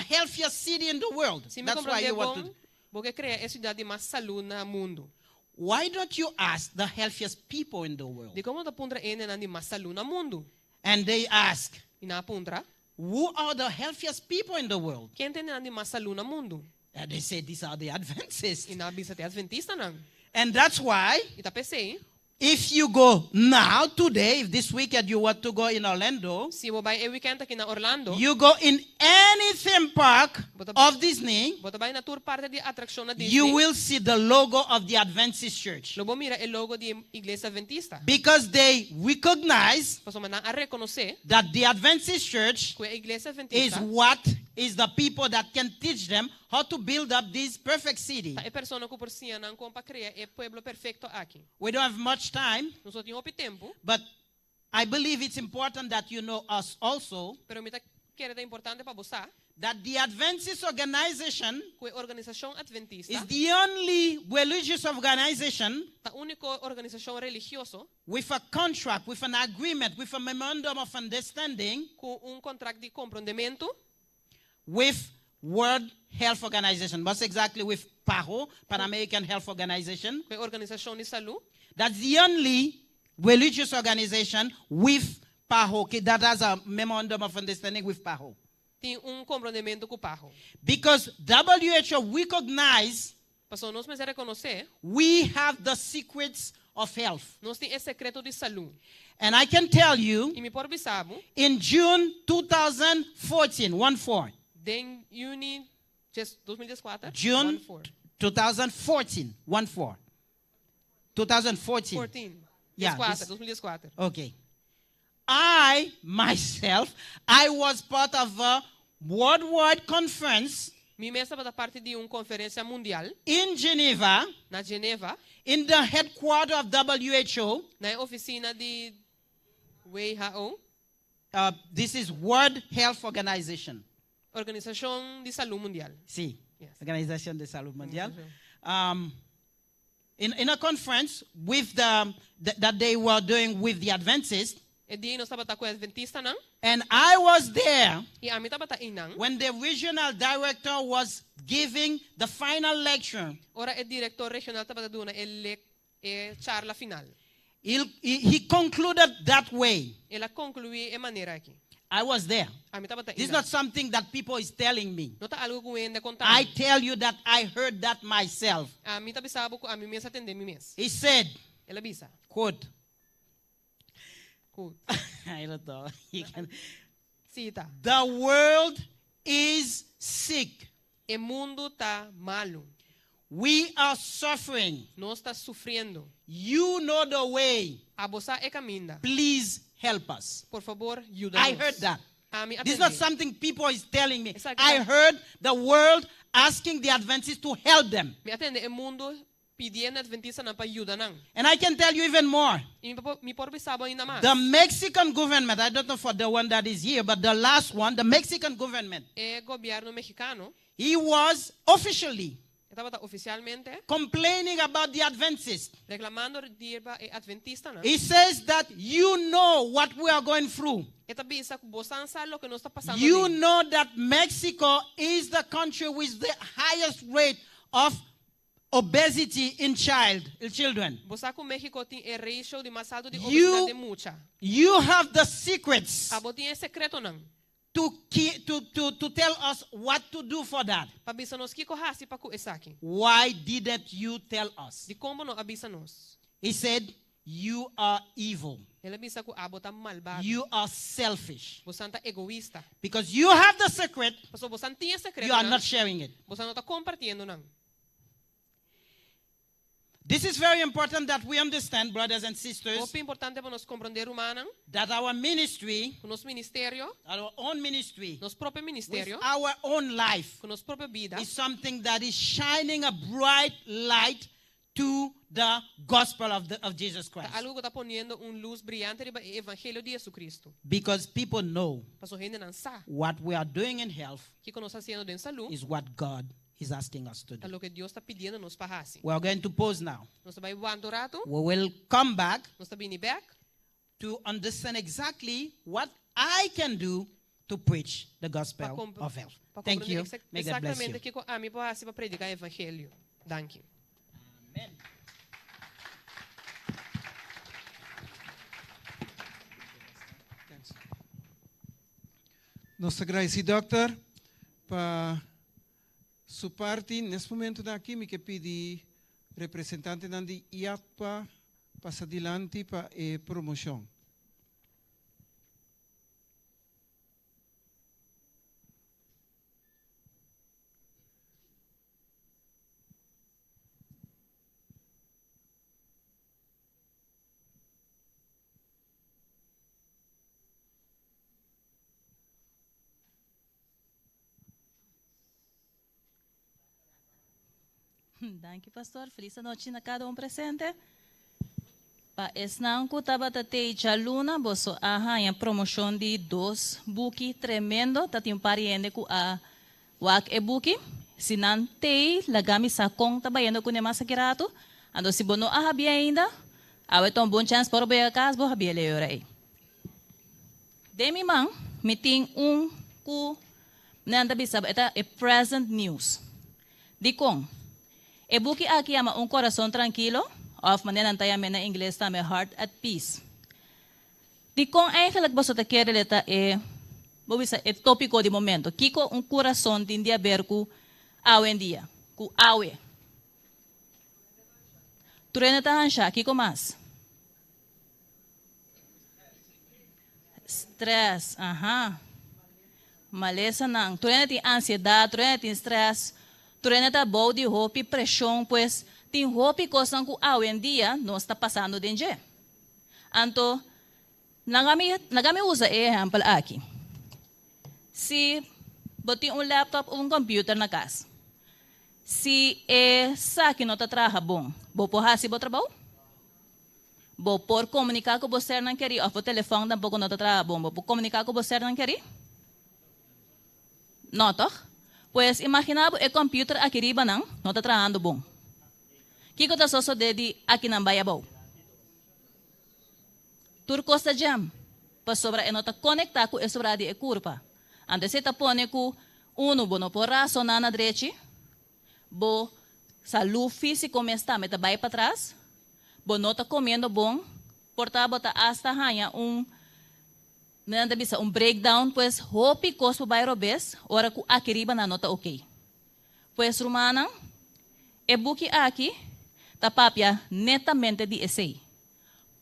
healthiest city in the world. Si mi That's why komprondé you want bon, to. bo ke krea e siudat di mas salú na mundu. Why don't you ask the healthiest people in the world?" Dikon bo no ta puntra e hendenan di mas salú na mundu. And they ask, I nan a puntra, "Who are the healthiest people in the world?" ken ta e hendenan di mas salú na mundu? And they say, "These are the Adventists." I nan a bisa ta e atventistanan. And that's why, I ta p'esei, if you go now, today, if this weekend you want to go in Orlando, si bo bai e weekend aki na Orlando, you go in any theme park of Disney, bo ta bai na tur parke di atrakshon na Disney, you will see the logo of the Adventist Church. Lo bo mira e logo di Iglesia Atventista. Because they recognize Pasobra nan a rekonosé that the Adventist Church ku e Iglesia is Atventista what is the people that can teach them how to build up this perfect city. ta e persona ku por siña nan kon pa krea e pueblo perfekto aki. We don't have much time, Nos no tin hopi tempu, but I believe it's important that you know us also pero mi ta kere ta importante pa bo sa that the Adventist organization ku e organisashon atventista is the only religious organization ta úniko organisashon religioso with a contract, with an agreement, with a memorandum of understanding ku un kontrakt di komprondementu with World Health Organization. Most exactly with PAHO, Pan American Health Organization. ku e organisashon di salú. That's the only religious organization with PAHO, okay, that has a memorandum of understanding with PAHO. Tin un komprondementu ku PAHO. Because WHO recognize Pasobra nos mester rekonosé, we have the secrets of health. nos tin e sekreto di salú. And I can tell you, I mi por bisa bo, in June 2014, 1 4, den yüni 2014, June 14. 2014, 1 4. 2014. 14. Yeah, 14, this- 2014. Okay. I, myself, I was part of a worldwide conference Mi mes tabata parti di un konferensia mundial in Geneva, na Geneva, in the headquarters of WHO. na ofisina di WHO, This is World Health Organization. Organisashon di Salú Mundial. Sí. Yes. Organización de Salud Mundial. In a conference that they were doing with the Adventists, E dia nos tabata ku atventistanan, and I was there i ami tabata einan. when the regional director was giving the final lecture. Ora e direktor regional tabata duna e, le, e charla final. He concluded that way. El a konkluí e manera aki. I was there. Ami tabata This is einan. not something that people is telling me. No ta algu ku hende a konta I mi. tell you that I heard that myself. Ami ta bisa bo ku ami mes a tende mi mes. He said, El a bisa. quote, Ku I don't know. You can- sita. The world is sick. E mundu ta malu. We are suffering. Nos ta sufriendo. You know the way. Abo sa e kaminda. Please help us. Por fabor, yuda I nos. heard that. Ami This is not a tende. something people is telling me. Esaki I ta- heard the world asking the Adventists to help them. Mi a tende e mundu pidiendo adventistanan pa yuda nan. And I can tell you even more. I mi por, mi por bisa bo ainda mas. The Mexican government, I don't know for the one that is here, but the last one, the Mexican government, E gobièrnu mexikano he was officially tabata ofisialmente complaining about the Adventists. reklamando riba e adventistanan. He says that you know what we are going through. E ta bisa ku boso sa loke nos ta pasando. You aden. know that Mexico is the country with the highest rate of obesity in child in children. Bo sa ku México tin e ratio di mas altu di You- obesidat di mucha. You have the secrets Abo tin e sekretonan. to, ke- to, to, to tell us what to do for that. Pa bisa nos kiko hasi pa ku esaki. Why didn't you tell us? Dikon bo no a bisa nos. He said, You are evil. El a bisa ku abo ta malbado. You are selfish. Boso ta egoista. Because you have the secret, Pasobra boso tin e sekreto you are nan. not sharing it. Boso no ta kompartiendo nan. This is very important that we understand, brothers and sisters, Hopi importante pa nos komprondé rumannan. that our ministry, Ku nos ministerio, our own ministry, nos propio with ministerio, our own life, ku nos propio bida, is something that is shining a bright light to the gospel of, the, of Jesus ta Christ. algu ku ta poniendo un lus briante riba e evangelio di Jesucristo. Because people know Pasobra hendenan sa what we are doing in health kiko nos ta hasiendo den salú, is what God is asking us to ta do. loke Dios ta pidiendo nos pa hasi. We are going to pause now. Nos ta bai wanta un ratu, We will come back nos ta bini bèk to understand exactly what I can do to preach the pa gospel comp of health. pa Thank komprondé you. eksak- May God bless you. eksaktamente kiko ami por hasi pa prediká evangelio. Danki. Amen. Nos ta gradisí dòkter pa su parti. Na e momento aki mi ke pidi representantenan di IAPA pasa dilanti pa e promoshon. Danki, pastor. Felis nochi na kada un presente. Pa esnan ku tabata tei djaluna, boso a haña promoshon di dos buki tremendo. Ta tin un par di hende ku a wak e buki. Si nan tei, laga mi sa kon ta bayendo kuné mas aki ratu. Anto si bo no a habia ainda, awe ta un bon chèns por bo yega kas bo habia e ora ei. Den mi man mi tin un ku nan ta bisa bo e ta e present news. Dikon? E buki aki yama Un Corazón Tranquilo, òf manera nan ta yam'é na ingles tambe Heart at Peace. Dikon eigenlijk boso ta kere le ta e, bo bisa, e tópiko di momento? Kiko un kurason tin di aber ku awendia, ku awe? Truene ta hansha, kiko mas? Stress, aha. Malesanan. Tur hende tin ansiedat, tur hende tin stress, tur hende ta bou di hopi preshon, pues tin hopi kosnan ku awendia nos ta pasando den dje. Anto, laga mi laga mi usa e ehèmpel aki. Si bo tin un laptop òf un kòmpiuter na kas, si e saki no ta traha bon, bo por hasi bo trabou? Bo por komuniká ku bo sernan kerí òf bo telefòn tampoko no ta traha bon. Bo por komuniká ku bo sernan kerí? No, tòg? Pues imaginá bo e kòmpiuter aki riba nan no ta trahando bon. Kiko ta sosodé di akinan bai abou? Tur kos ta jam, pasobra e no ta konektá ku e sobrá di e kurpa. Anto esei ta pone ku, unu, bo no por rasoná na drechi, Bo salú físiko mes tambe ta bai patras, bo no ta komiendo bon, por ta bo ta asta haña un Nan ta bisa un breakdown, pues hopi kos por bai robes ora ku aki riba nan no ta ok. Pues rumannan, e buki aki ta papia netamente di esei.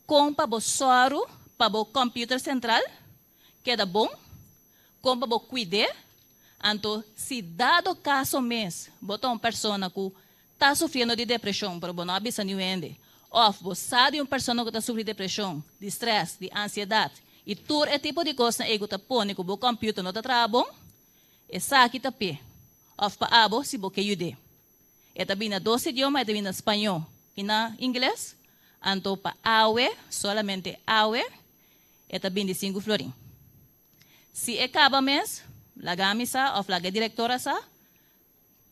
Kon pa bo sòru pa bo computer sentral keda bon, kon pa bo kuid'é, anto si dado kaso mes bo ta un persona ku ta sufriendo di depreshon pero bo no a bisa niun hende, òf bo sa di un persona ku ta sufri depreshon, di strès, di ansiedat i tur e tipo di kosnan ei ku ta pone ku bo kòmpiuter no ta traha bon, esaki ta p'e òf pa abo si bo ke yud'é. E ta bini na dos idioma, e ta bini na spañó i na ingles, anto pa awe, solamente awe, e ta bini sinku florin. Si e kaba mes, laga mi sa òf laga e direktora sa,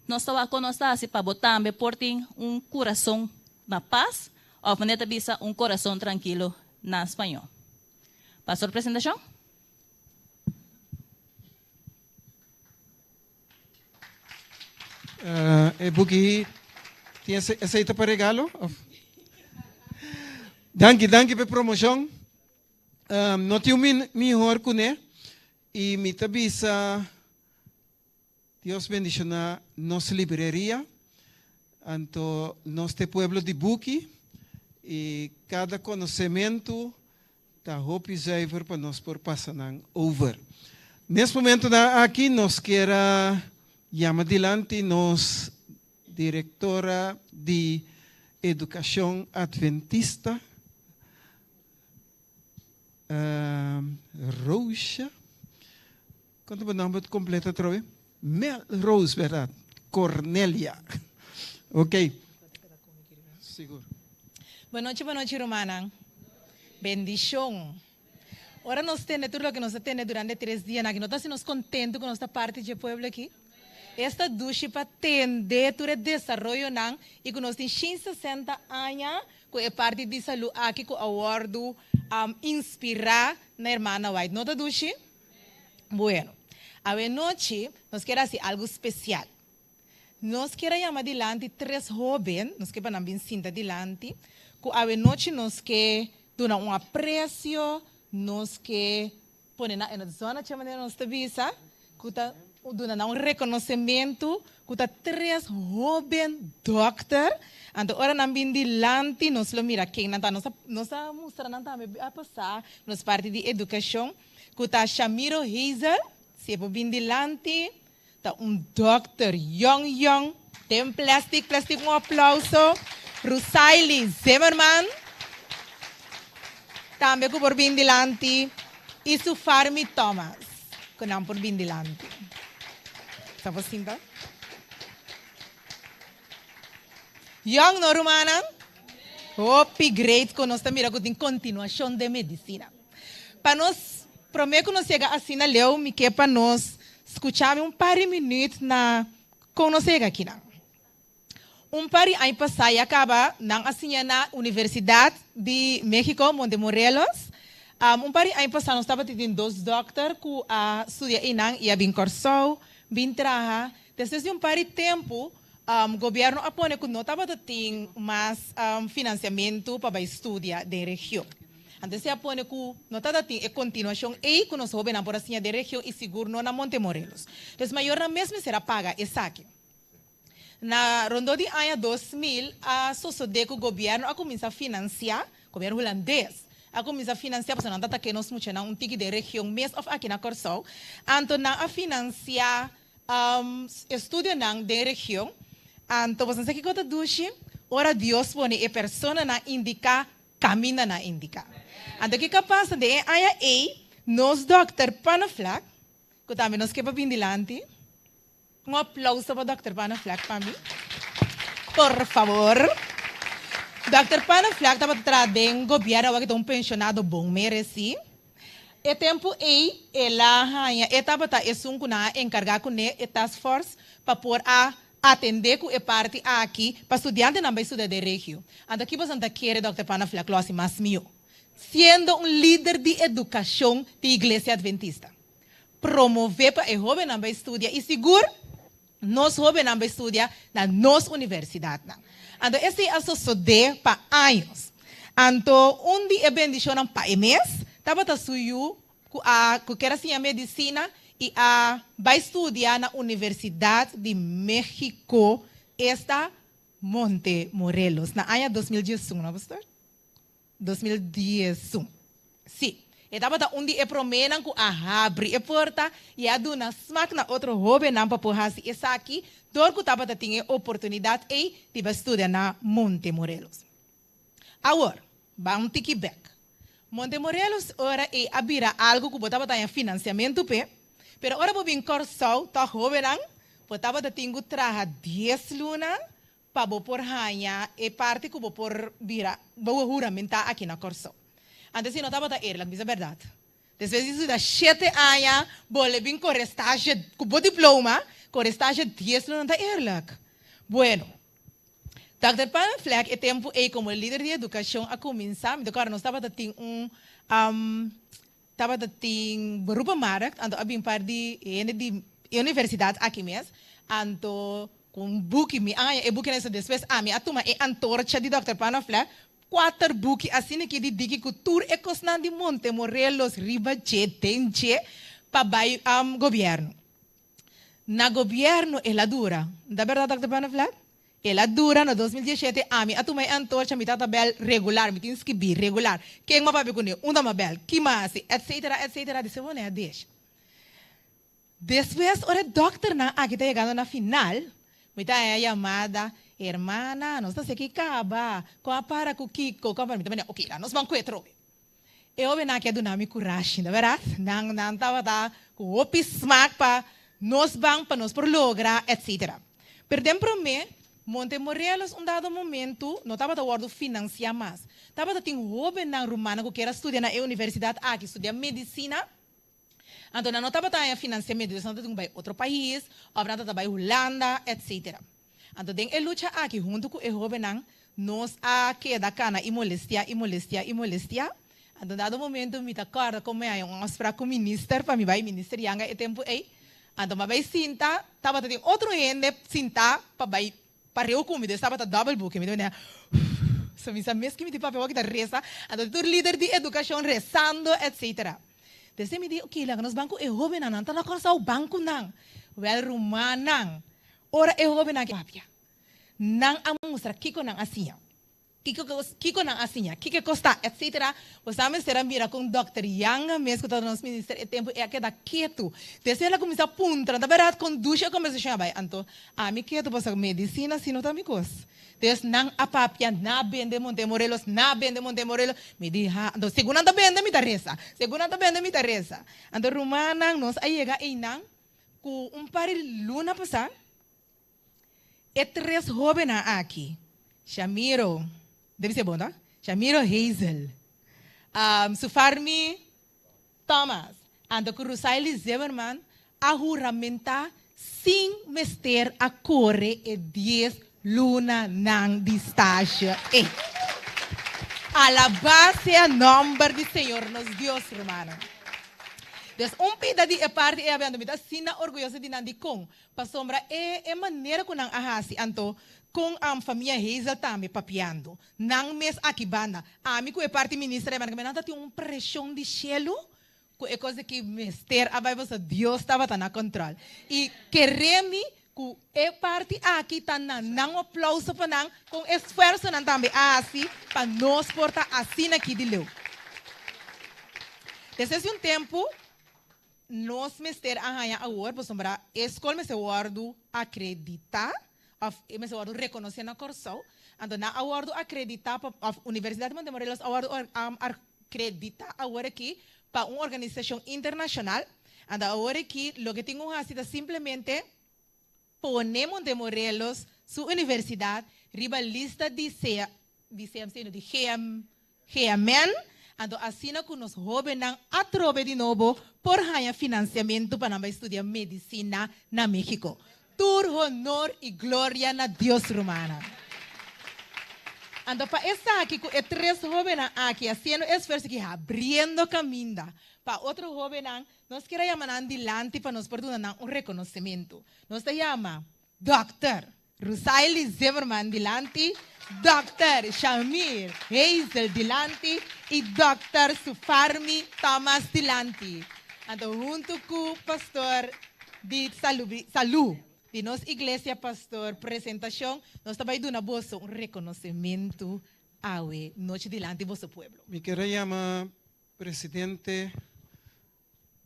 Nos ta wak kon nos ta hasi pa bo tambe por tin un kurason na pas, òf manera ta bisa un korason trankilo na spañó. Pastor presentashon. E buki tin esei ta pa regalo òf? Danki, danki pa e promoshon. No tin un mihor kuné i mi ta bisa. Dios bendiciona nos libreria, anto nos ta e pueblo di buki y cada conocemento ta hopi zuiver pa nos por pasa nan over. Nes momentonan aki nos kier a yama dilanti nos directora di Educacion Adventista, Roosje. Kon ta bo nomber kompleto atrobe? Mel Rose, bèrdat? Cornelia. Ok. Sigur. Bonochi, bonochi rumannan. Bendishon. Ora nos tende tur loke nos a tende durante e tres dianan aki, no ta hasi nos kontentu ku nos ta parti dje pueblo aki? Esta dushi pa tende tur e desaroyonan i ku nos tin shin sesenta aña ku e parti di salu aki ku a wòrdu inspirá na Hermana White. No ta dushi? Bueno, awe nochi nos kier hasi algu spesial. Nos kier a yama dilanti tres hóben, nos ke pa nan bin sinta dilanti, ku awe nochi nos ke duna un apresio, nos ke pone nan en het zonnetje manera nos ta bisa, ku ta duna nan un rekonosementu ku ta tres hóben dòkter. Anto ora nan bin dilanti nos lo mira ken nan ta. Nos a nos a mustra nan tambe a pasá nos parti di edukashon. Ku ta Shamiro Hazel, si e por bin dilanti, ta un dòkter yòn yòn, den plastic plastic un aplauso. Rusaily Zimmerman, tambe ku por bin dilanti, i Sufarmi Thomas, ku nan por bin dilanti. Sa por sinta? Yòn no rumannan? Hopi great ku nos ta mira ku tin kontinuashon den medisina. Pa nos, promé ku nos yega asina leu, mi ke pa nos skucha mi un par di minüt na kon nos a yega akinan. Un par di aña pasá ya kaba nan a siña na Universidat di México, Montemorelos. Un par di aña pasá nos tabata tin dos dòkter ku a studia einan i a bin Kòrsou bin traha. Despues di un par di tempu, gobièrnu a pone ku no tabata tin mas finansiamentu pa bai studia den region. Anto esei a pone ku no tabata tin e kontinuashon ei ku nos hóbennan por a siña den region i sigur no na Montemorelos. Entonces mayornan mes mester a paga esaki. Na rondó di aña 2000 a sosodé ku gobièrnu a kuminsá finansiá, gobièrnu hulandes a kuminsá finansiá pasobra nan ta take nos muchanan un tiki den region mes òf aki na Kòrsou. Anto nan a finansiá Estudionan den region. Anto boso sa kiko ta dushi? Ora Dios pone e personanan indiká kamindanan indiká. Anto kiko a pasa den e aña ei? Nos dòkter Panneflek, ku tambe nos ke pa bin dilanti, un aplouso pa dòkter Panneflek pa mi, por fabor. Dòkter Panneflek tabata traha den gobièrnu, awor ke ta un penshonado bon meresí. E tempu ei el a haña e tabata esun ku nan a enkargá kuné e task force pa por a atendé ku e parti aki pa studiantenan bai studia den regio. Anto ki boso ta kere Dòkter Panaflek lo hasi mas mihó? Siendo un lider di edukashon di Iglesia Adventista, promové pa e hóbennan bai studia i sigur nos hóbennan bai studia na nos universidatnan. Anto esei a sosodé pa años. Anto un di e bendishonnan pa e mes tabata su yu. ku a ku ker a siña medisina i a bai studia na Universidat di Mexico, esta Monte Morelos, na aña 2011, no pastor? 2011. Sí, e tabata un di e proménan ku a habri e porta i a duna smak na otro hóbennan pa por hasi esaki dor ku tabata tin e oportunidat ei di bai studia na Monte Morelos. Awor, ban un tiki bèk. Monte Morelos ora ei a bira algu ku bo tabata haña finansiamentu p'e, pero ora bo bin Kòrsou tòg hóbennan, bo tabata tin ku traha dies luna pa bo por haña e parti ku bo por bira bo huramentá aki na Kòrsou. Antes si no tabata eerlijk, bisa bèrdat. Despues di studia shete aña, bo le bin kore stage ku bo diploma, kore stage dies luna ta eerlijk. Bueno, Dòkter Panneflek e tempu ei komo lider di edukashon a kuminsá, mi ta kòrda nos tabata tin un tabata tin beroepenmarkt, anto a bin par di hende di e universidat aki mes, anto ku un buki, mi a haña e bukinan eso despues ami a tuma e antorcha di dòkter Panneflek, kuater buki asina ki di diki ku tur e kosnan di Montemorelos riba dje, den dje, pa bai gobièrnu. Na gobièrnu el a dura, no ta bèrdat dòkter Panneflek? El a dura na 2017, ami a tuma e antorcha, mi tata bèl regular, mi tin skibí regular, ken m'a papia kuné, unda m'a bèl, ki m'a hasi, etcetera, etcetera, di segun e a desh. Despues ora e dòkternan aki ta yegando na final, mi ta haña yamada, Hermana, nos ta seki kaba, kon a para ku kiko, kon a para, mi ta manda, oke, la nos ban kue trobe. E hóbennan aki a duna mi kurashi, no bèrdat? Nan nan tabata ku hopi smak pa nos ban, pa nos por logra, etcetera. Pero den promé, Monte Morelos un dado momentu no tabata wòrdu finansiá mas. Tabata tin hóbennan rumannan ku kier a studia na e universidat aki, studia medisina, anto nan no tabata haña finansiamentu, dus nan tabatin ku bai otro pais, òf nan tabata bai Hulanda, etcetera. Anto den e lucha aki huntu ku e hóbennan nos a keda kana i molestiá i molestiá i molestiá. Anto dado momento mi ta kòrda kon mi haña un afsprak ku minister pa mi bai minister Janga e tempu ei. Anto mi a bai sinta, tabata tin otro hende sintá pa bai pareu ku mi, dus tabata dòbel booking. Mi ta manera so mi sa mes ki mi tin papia wak ta resa, anto tur lider di edukashon resando etcetera. Desde mi di oke laga nos ban ku e hóbennan, nan ta na Kòrsou ban ku nan. Wèl rumannan, Ora e hóbennan ke papia, nan a mustra kiko nan a siña, kiko kiko nan a siña, kiko e kosta, etcetera. Bo sa mester a mira kon dòkter Yanga mes ku tabata nos minister e tempu ei a keda ketu. Despues el a kuminsá puntra, ta bèrdat kon dushi e kombersashon a bai? Anto ami ketu pasobra medisina si no ta mi kos. Des nan a papia, nan a bende Montemorelos, nan a bende Montemorelos. Mi di, ha, anto segun nan ta bende mi ta resa, segun nan ta bende mi ta resa. Anto rumannan nos a yega einan. Ku un par di luna pasá, e tres hóbennan aki, Shamiro, debe ser bon no? Shamiro Hazel, Sufarmi Thomas, anto ku Rusaily Zimmerman a huramentá sin mester a kore e dies lunanan di stasje ei. Alabá sea nòmber di Señor nos Dios, rumannan. Des un pida di e parti ei a mi ta asina orguyoso di nan. Dikon? Pasobra e e manera ku nan a hasi anto kon famia Hazel tambe papiando nan mes aki banda. Ami ku e parti minister ei banda nan ta tin un preshon di shelu ku e kos aki mester a bai pasobra Dios tabata na kòntròl. I kere mi ku e parti aki ta na nan aplouso pa nan kon esfuerso nan tambe a hasi pa nos por ta asina aki di leu. Despues di un tempu nos mester a haña awor pasobra e skol mester wòrdu akreditá òf e mester wòrdu rekonosé na Kòrsou. Anto nan a wòrdu akreditá pa òf Universidat di Montemorelos a wòrdu akreditá awor aki pa un organisashon internashonal. Anto awor aki loke tin ku hasi ta simplemente pone Montemorelos su universidat riba lista di C di CMC no di GM GMN, anto asina ku nos hóbennan atrobe di nobo por haña finansiamentu pa nan bai studia medisina na México. Tur honor i gloria na Dios rumannan. Anto pa esaki ku e tres hóbennan aki hasiendo e esfuerso aki habriendo kaminda pa otro hóbennan, nos kier a yama nan dilanti pa nos por duna nan un rekonosementu. Nos ta yama Dòkter. Rusaili Zimmerman dilanti, Dòkter Shamir Hazel dilanti i Dòkter Sufarmi Thomas dilanti. Anto huntu ku pastor di Salú di nos iglesia Pastor Presentacion nos ta bai duna boso un rekonosementu awe nochi dilanti boso pueblo. Mi kier a yama presidente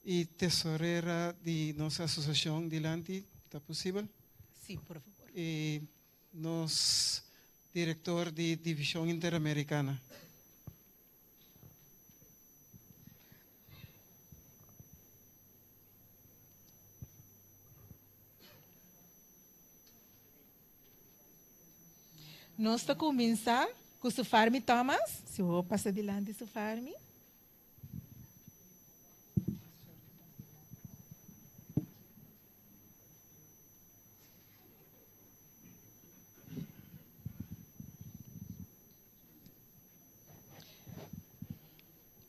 i tesorera di nos asosiashon dilanti, ta posibel? Sí, por favor. I nos direktor di Divishon Interamerikana. Nos ta kuminsá ku Sufarmi Thomas. Si bo pasa dilanti Sufarmi.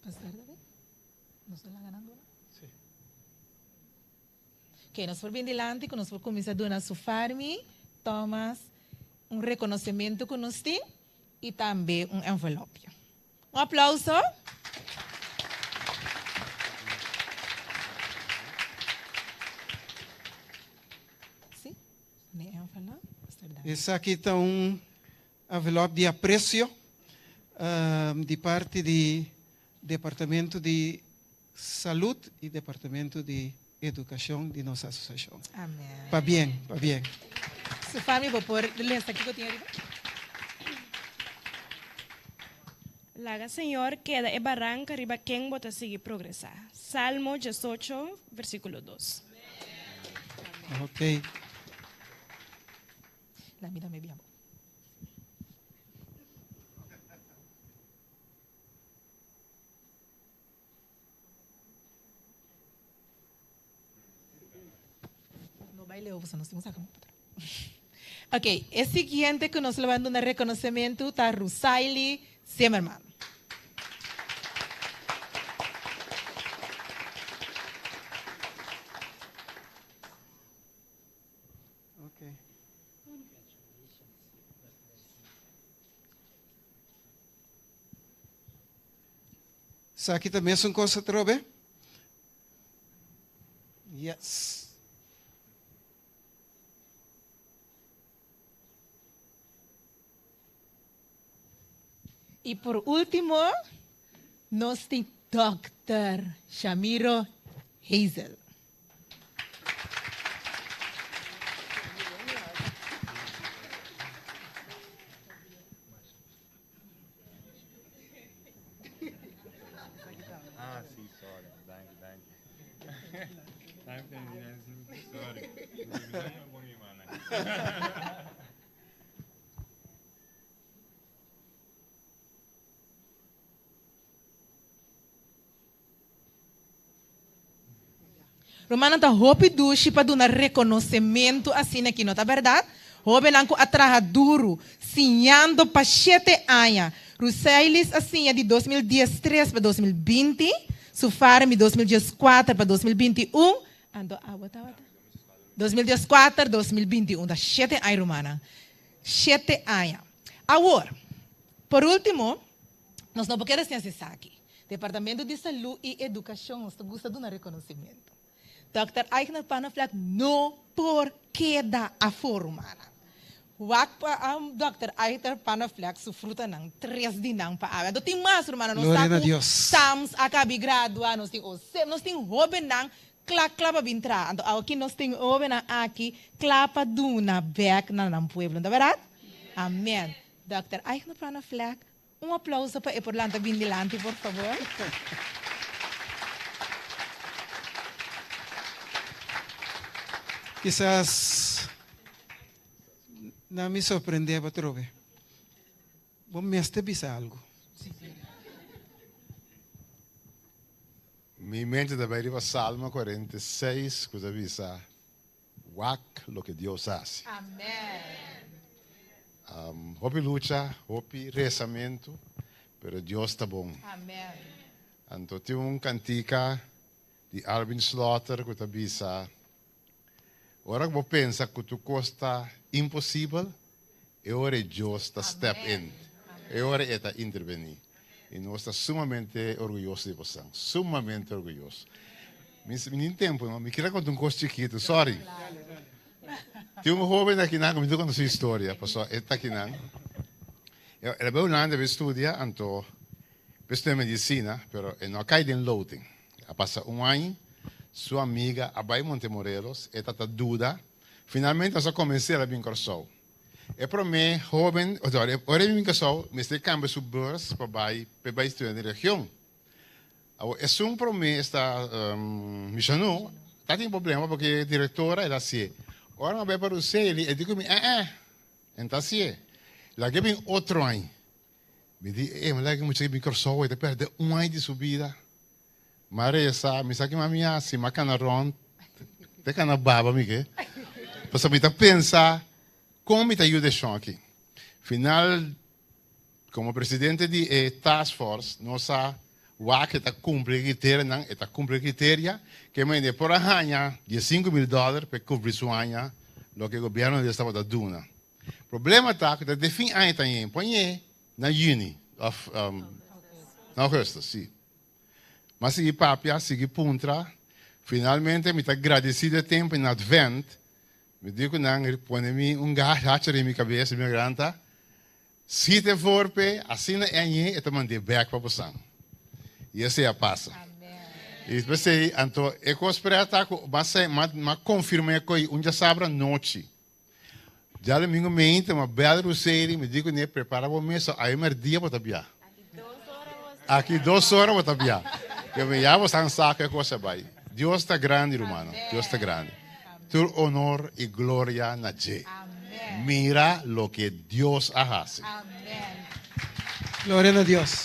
Pastor David, nos ta laga nan duna? Sí. Ok, nos por bin dilanti ku nos por kuminsá duna Sufarmi Thomas un rekonosementu ku nos tin i tambe un envelopje. Un aplauso. Sí, ne envelop. Pastor David. Esaki ta un envelop di aprecio di parti di Departamento di Salud y Departamento di Educacion di nos asociacion. Amen. Pabien, pabien. Sufami, bo por lesa kiko tin ariba? Laga Señor keda e baranka riba ken bo ta sigui progresá. Salmo diesocho, versíkulo dos. Ok. La mi tambe bia bo. No bai leu, pasobra nos tin un saka mo patras. Ok, e siguiente ku nos lo bai duna rekonosementu ta Rusaily Zimmerman. Ok. Esaki ta mesun kos atrobe? Yes. I por último, nos tin Dòkter Shamiro Hazel. Ah, sí, sorry. Danki, danki. Sorry. Rumannan ta hopi dushi pa duna rekonosementu asina aki, no ta bèrdat? Hóbennan ku a traha duru, siñando pa shete aña. Rusailis a siña di 2013 pa 2020, Sufarmi 2014 pa 2021, anto abo tabata? 2014, 2021, ta shete aña rumannan. Shete aña. Awor, por último, Nos no por keda sin hasi esaki. Departamento di Salú i Edukashon nos ta gusta duna rekonosementu. Dòkter Eigner Panneflek no por keda afó rumannan. Wak pa Dòkter Eigner Panneflek su frutanan, tres di nan pa awe. Anto tin mas rumannan, nos Gloria ta na ku Dios. Sams a kabi gradua, nos tin Osem, nos tin hóbennan kla kla pa bin traha. Anto awoki nos tin hóbennan aki kla pa duna bèk na nan pueblo. No ta bèrdat? Amèn. Dòkter Eigner Panneflek Un aplauso pa e por lanta bin dilanti por favor. Kisas nan mi sorprende bo atrobe. Bo mester bisa algu. Mi mente ta bai riba Salmo 46 ku ta bisa, Wak loke Dios hasi. Hopi lucha, hopi rezamentu, pero Dios ta bon. Anto tin un kantika di Alvin Slaughter ku ta bisa, Ora ku bo pensa ku tur kos ta imposibel, e ora ei Dios ta step in. E ora ei e ta intervení. I nos ta sumamente orguyoso di bosan. Sumamente orguyoso. Mi mi tin tempu no? Mi kier a konta un kos chikitu, sorry. Tin un hóben akinan ku mi ta konta su historia, pasobra e ta akinan. El a bai Hulanda bai studia, anto bai studia medisina, pero e no a kai den loting. A pasa un aña, su amiga a bai Montemorelos, e ta ta duda. Finalmente nos a konvensé el a bin Kòrsou. E promé hóben, sorry, ora e bin Kòrsou, mester kambia su beurs pa bai pa e bai studia den region. Awor, esun promé esta Michonneau ta tin problema pasobra e direktora el a hasié. Ora mi a bai pa Ruseili, e di ku mi, eh eh, e no ta hasié. Laga e bin otro aña. Mi di, e, mi laga e mucha bin Kòrsou, e ta pèrdè un aña di su bida. Mi a resa, mi sa kima mi hasi, mi a kana rònt, te kana baba mi ke. Pasobra mi ta pensa, kon mi ta yuda e shon aki? Final, komo presidente di e task force, nos a wak e ta kumpli e kriterianan, e ta kumpli e kriteria, ke mende por a haña diesinku mil dòler pa e kubri su aña, loke gobièrnu di tabata duna. Problema ta ku ta den fin aña ta yen, pon na yüni òf na ougùstùs, si. Mi a sigui papia, sigui puntra. Finalmente mi ta gradesido e tempu in Advent. Mi di ku nan pone mi un hacha riba mi kabes, mi garganta. Si te vorpe, asina e añ'e e ta mand'é bèk pa bosan. I esei a pasa. I p'esei, anto e kos prèt ta ku m'a konfirm'é ku un djasabra anochi. Djadomingo meinta m'a bèl Ruseiri, mi di kuné, prepara bo mesa, awe mèrdia bo ta bia. Aki dos ora bo ta bia. Ke mi ya bo san sa ku e kos a bai. Dios ta grandi rumannan, Dios ta grandi. Tur honor i gloria na dje. Mira loke Dios a hasi. Gloria na Dios.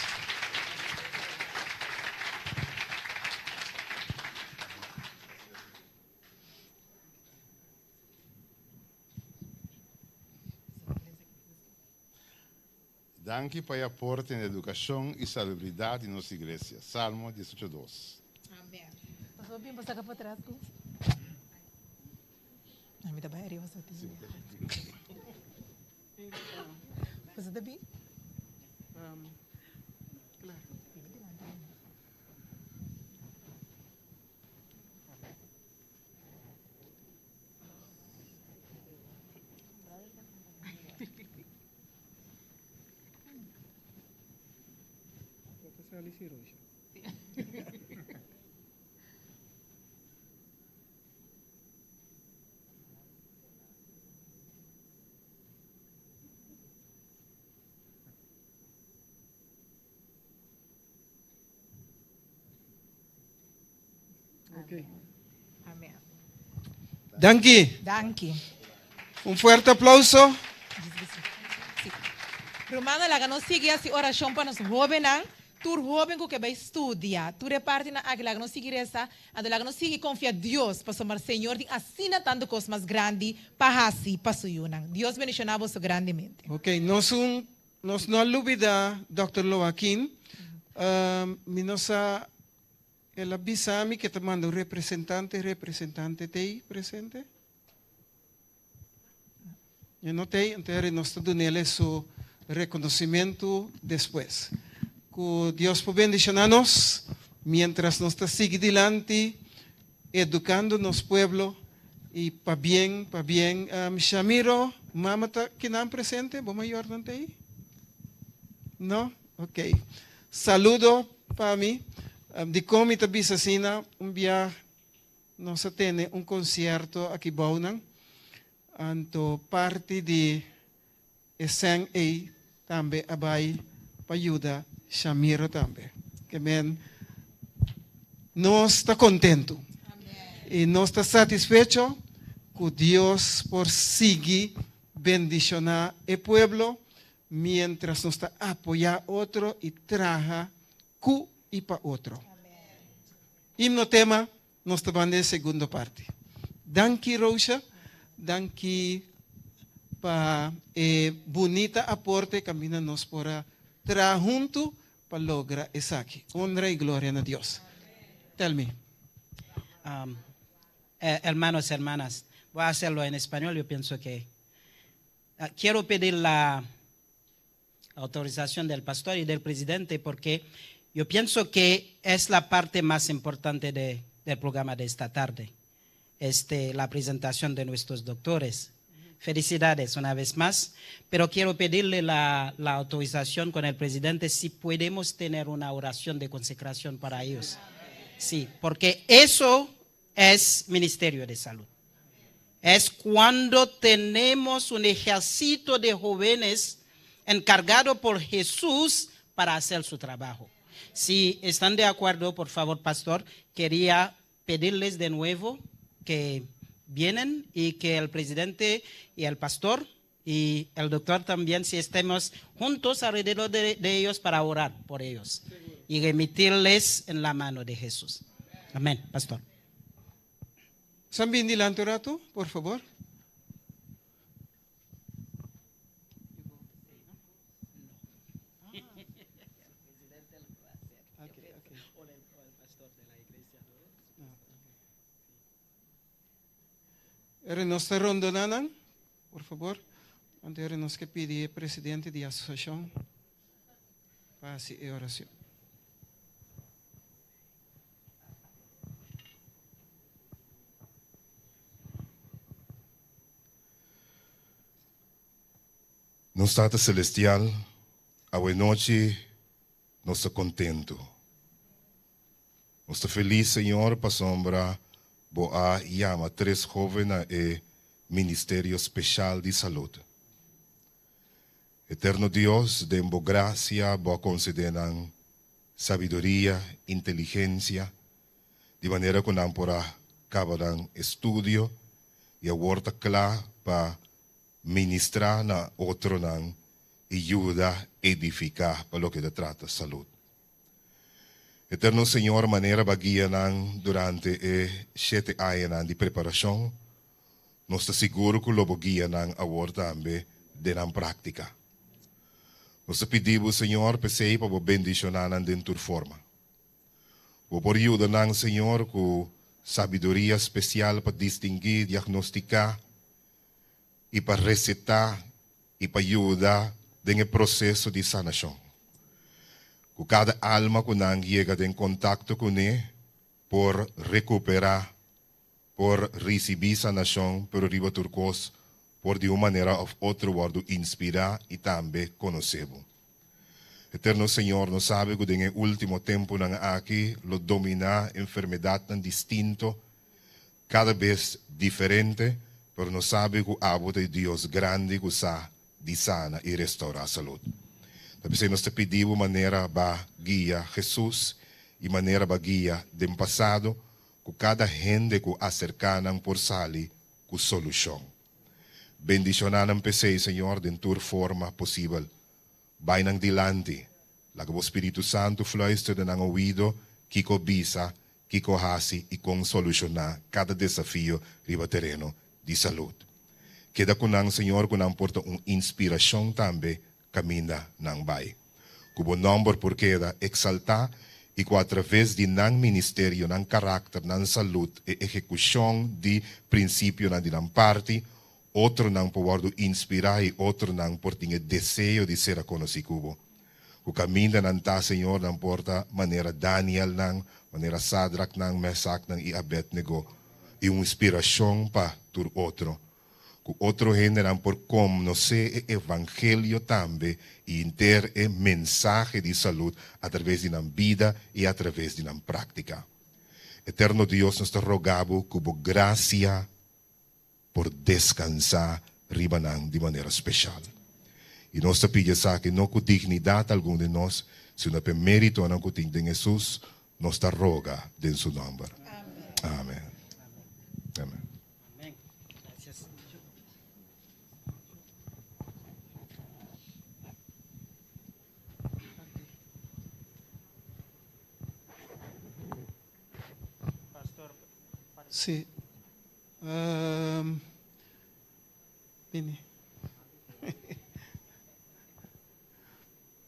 Danki pa e aporte na edukashon i salubridat di nos iglesia. Salmo 18 dos. Amen. Pasó bin bo saka potret ku. Mi ta bai ariba so tin. Boso ta bin? Ok. Amen. Danki. Danki. Un fuerte aplauso. Rumannan, laga nos sigui hasi orashon pa nos hóbennan, tur hóben ku ke bai studia, tur e partinan aki, laga nos sigui resa, anto laga nos sigui konfia Dios, pasobra Señor tin asina tantu kos mas grandi pa hasi pa su yunan. Dios bendishoná boso grandemente. Ok, nos un nos no a lubida Dòkter Loaquin, mi no sa El a bisa mi ke ta manda un representante, representante t'ei presente? E no t'ei, entonces nos ta dun'el su reconocimento despues. Ku Dios por bendiciona nos mientras nos ta sigui dilanti educando nos pueblo y pabien, pabien. Shamiro, mama ta kinan presente? Bo mayornan t'ei? No? Ok. Saludo pa mi. Dikon mi ta bisa asina? Un bia nos a tene un konsierto aki bounan, anto parti di e sèn ei tambe a bai pa yuda Shamiro tambe. Ke men nos ta kontentu i nos ta satisfecho ku Dios por sigui bendishoná e pueblo Mientras nos ta apoyá otro i traha ku i pa otro. Himno tema, nos ta ban den segundo parti. Danki Roosha, danki pa e bunita aporte kaminda nos por a traha huntu pa logra esaki. Honra i gloria na Dios. Tell me. Hermanos, hermanas. Voy a hacerlo en español, yo pienso que... Ah, quiero pedir la autorización del pastor y del presidente porque yo pienso que es la parte más importante del programa de esta tarde, este, la presentación de nuestros doctores. Felicidades una vez más, pero quiero pedirle la, la autorización con el presidente si podemos tener una oración de consecración para ellos. Sí, porque eso es ministerio de salud. Es cuando tenemos un ejército de jóvenes encargado por Jesús para hacer su trabajo. Si están de acuerdo, por favor, pastor, quería pedirles de nuevo que vienen y que el presidente y el pastor y el doctor también, si estemos juntos alrededor de, de ellos para orar por ellos y remitirles en la mano de Jesús. Amén, pastor. San bin dilanti un ratu, por fabor. Ere nos ta rondoná nan, por fabor. Anto ere nos ke pidi e presidente di asosiashon pa hasi e orashon. Nos Tata Celestial, awe nochi nos ta contento. Nos ta feliz, Señor, pasobra Bo a yama tres joven na e ministerio special di salud. Eterno Dios, den Bo gracia Bo a concede nan sabiduria, inteligencia, di manera cu nan por a caba nan estudio y awor ta cla pa ministra na otronan y yuda edifica pa loke ta trata salud. Eterno Señor, manera Bo a guia nan durante e shete añanan di preparacion, nos ta sigur cu lo Bo guia nan awor tambe den nan practica. Nos ta pidi Bo, Señor, p'esey pa Bo bendiciona nan den tur forma. Bo por yuda nan, Señor, cu sabiduria special pa distingui, diagnostica y pa receta y pa yuda den e proceso di sanacion. Cu cada alma cu nan yega den contacto cune por recupera, por ricibi sanacion, pero riba tur cos por di un manera of otro wordo inspira y tambe conoce bo. Eterno Señor, nos sabe cu den e ultimo temponan aki lo domina enfermedadnan distinto, cada bes diferente, pero nos sabe cu abo ta e Dios grandi cu sa di sana y restaura salud. Ta p'esey nos ta pidi bo manera ba guia Jesus y manera ba guia den pasado cu cada hende cu acerca nan por sali cu solucion. Bendiciona nan p'esey, Señor, den tur forma posibel. Bai nan dilanti. Laga bo Spiritu Santu fluister den nan oido kiko bisa, kiko hasi i kon solushoná kada desafio riba tereno di salud. Keda ku nan, Señor, ku nan por ta un inspirashon tambe kaminda nan bai. Ku bo nòmber por keda eksaltá i ku atraves di nan ministerio, nan karakter, nan salud, e ehekushon di prinsipionan di nan parti, Otronan por wòrdu inspirá i otronan por tin e deseo di ser a konosí ku bo. Ku kaminda nan ta, Señor, nan por ta manera Danielnan, manera Sadraknan, Mesaknan i Abednego, i un inspirashon pa tur otro. Ku otro hendenan por konosé e evangelio tambe i henter e mensahe di salud atraves di nan bida i atraves di nan práktika. Eterno Dios, nos ta roga bo ku bo grasia por deskansá riba nan di manera speshal. I nos ta pidi esaki no ku dignidat algun di nos, sino pa e méritonan ku tin den Hesus, nos ta roga den su nòmber. Amen. Amen. Sí. Um, bini.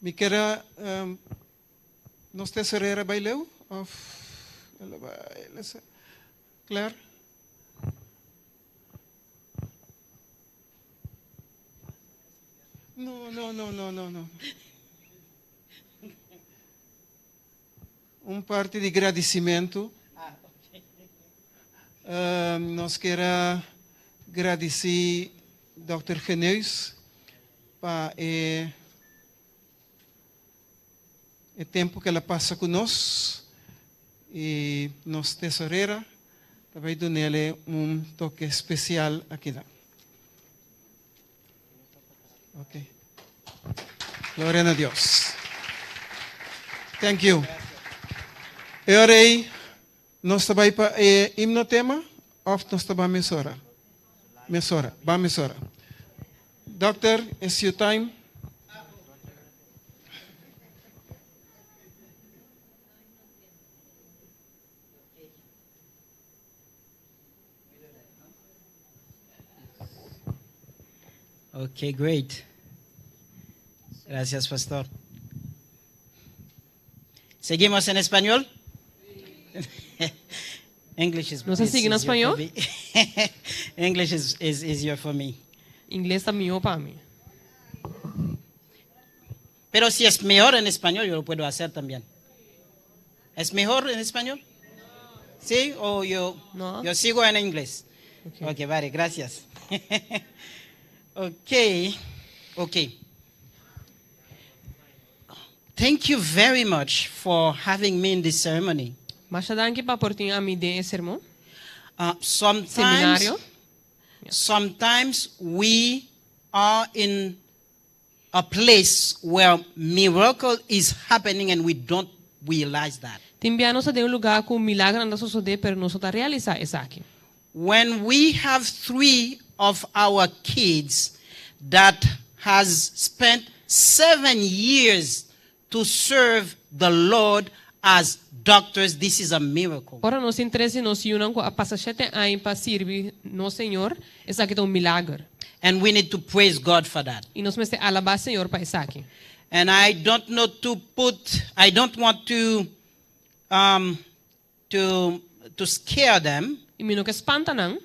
Mi kera um, nos tesorera bai leu of ela bai lesa Claire? No, no, no, no, no, no. Un parti di gradisimentu. Nos kier a gradisí Dòkter Geneus pa e e tempu ku el a pasa ku nos i nos tesorera ta bai dun'el un toke spesial akinan. Ok. Gloria na Dios. Thank you. E ora ei nos ta bai pa e himno tema of nos ta ban mesora? Mesora, ban mesora. Doctor, it's your time. Okay, great. Gracias, pastor. ¿Seguimos en español? English is, Nos ta is sigui na easier for spañó? me. English is, is easier for me. Ingles ta mihó pa mi. Pero si es mejor en español, yo lo puedo hacer también. ¿Es mejor en español? ¿Sí? ¿O yo, No. yo sigo en inglés? Ok. Ok, vale, gracias. ok, ok. Thank you very much for having me in this ceremony. Masha danki pa por tin ami den e sermon. Sometimes, Seminario. sometimes we are in a place where miracle is happening and we don't realize that. Tin bia nos ta den un lugá ku milagernan ta sosodé pero nos no ta realisá esaki. When we have three of our kids that has spent seven years to serve the Lord as doctors, this is a miracle. Ora nos tin tres di nos yunan ku a pasa shete aña pa sirbi nos Señor, esaki ta un milager. And we need to praise God for that. I nos mester alabá Señor pa esaki. And I don't know to put, I don't want to, um, to, to scare them. I mi no ke spanta nan.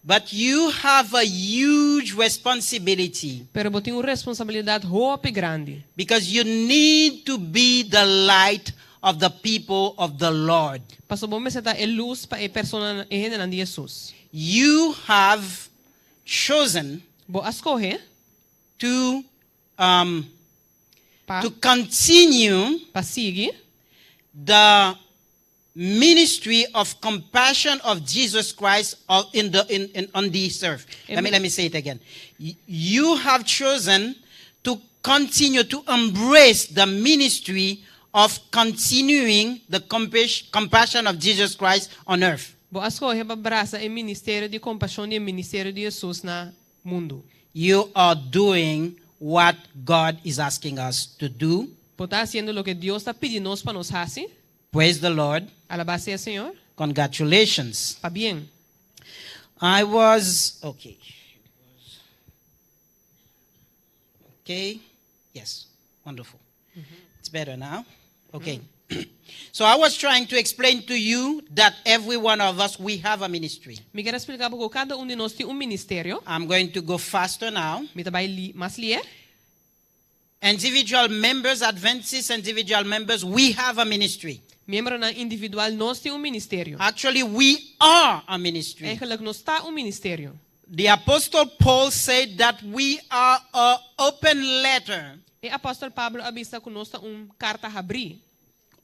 But you have a huge responsibility. Pero bo tin un responsabilidat hopi grandi. Because you need to be the light of the people of the Lord. Pasobra bo mester ta e lus pa e personanan, e hendenan di Hesus. You have chosen. Bo a skohe. To um, Pa. to continue. Pa sigui. The ministry of compassion of Jesus Christ in the, in, in, on this earth. Let me, let me say it again. You have chosen to continue to embrace the ministry of continuing the compassion of Jesus Christ on earth. Bo a skohe pa brasa e ministerio di kompashon di e ministerio di Hesus na mundu. You are doing what God is asking us to do. Bo ta hasiendo loke Dios ta pidi nos pa nos hasi. Praise the Lord. Alabá sea Señor. Congratulations. Pabien. I was okay. Okay. Yes. Wonderful. It's better now. Okay. So I was trying to explain to you that every one of us we have a ministry. Mi kier a splika bo ku kada un di nos tin un ministerio. I'm going to go faster now. Mi ta bai li mas lié. Individual members, Adventist individual members, we have a ministry. Miembronan individual, nos tin un ministerio. Actually, we are a ministry. Eigenlijk nos ta un ministerio. The apostle Paul said that we are a open letter. E apòstel Pablo a bisa ku nos ta un karta habrí.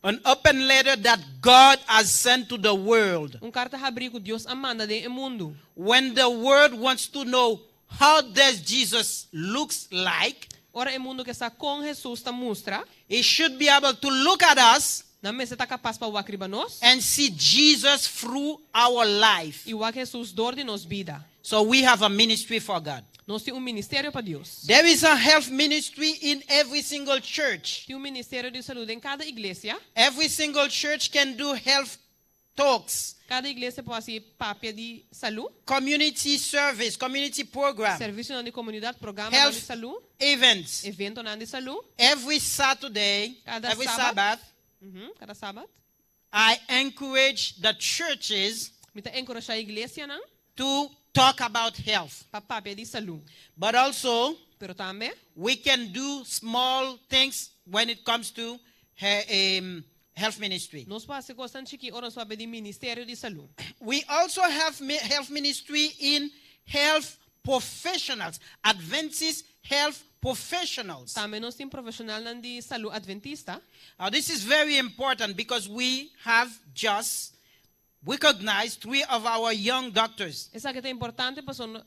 An open letter that God has sent to the world. Un karta habrí ku Dios a manda den e mundu. When the world wants to know how does Jesus looks like, Ora e mundu ke sa kon Hesus ta mustra, it should be able to look at us nan mester ta kapas pa wak riba nos and see Jesus through our life. i wak Hesus dor di nos bida. So we have a ministry for God. Nos tin un ministerio pa Dios. There is a health ministry in every single church. Tin un ministerio di salú den kada iglesia. Every single church can do health talks. Kada iglesia por hasi papia di salú. Community service, community program. Servisionan di komunidat, programanan di Health salú. events. Eventonan di salú. Every Saturday, Kada every sabat. Sabbath, Kada sabat. I encourage the churches Mi ta enkurashá iglesianan. To talk about health. Pa papia di salú. But also. Pero tambe we can do small things when it comes to health ministry. Nos por hasi kos chikí ora nos papia di ministerio di salú. We also have health ministry in health professionals, Adventist health professionals. Tambe nos tin profeshonal di salú adventista. Now, this is very important because we have just recognized three of our young doctors. Esaki ta importante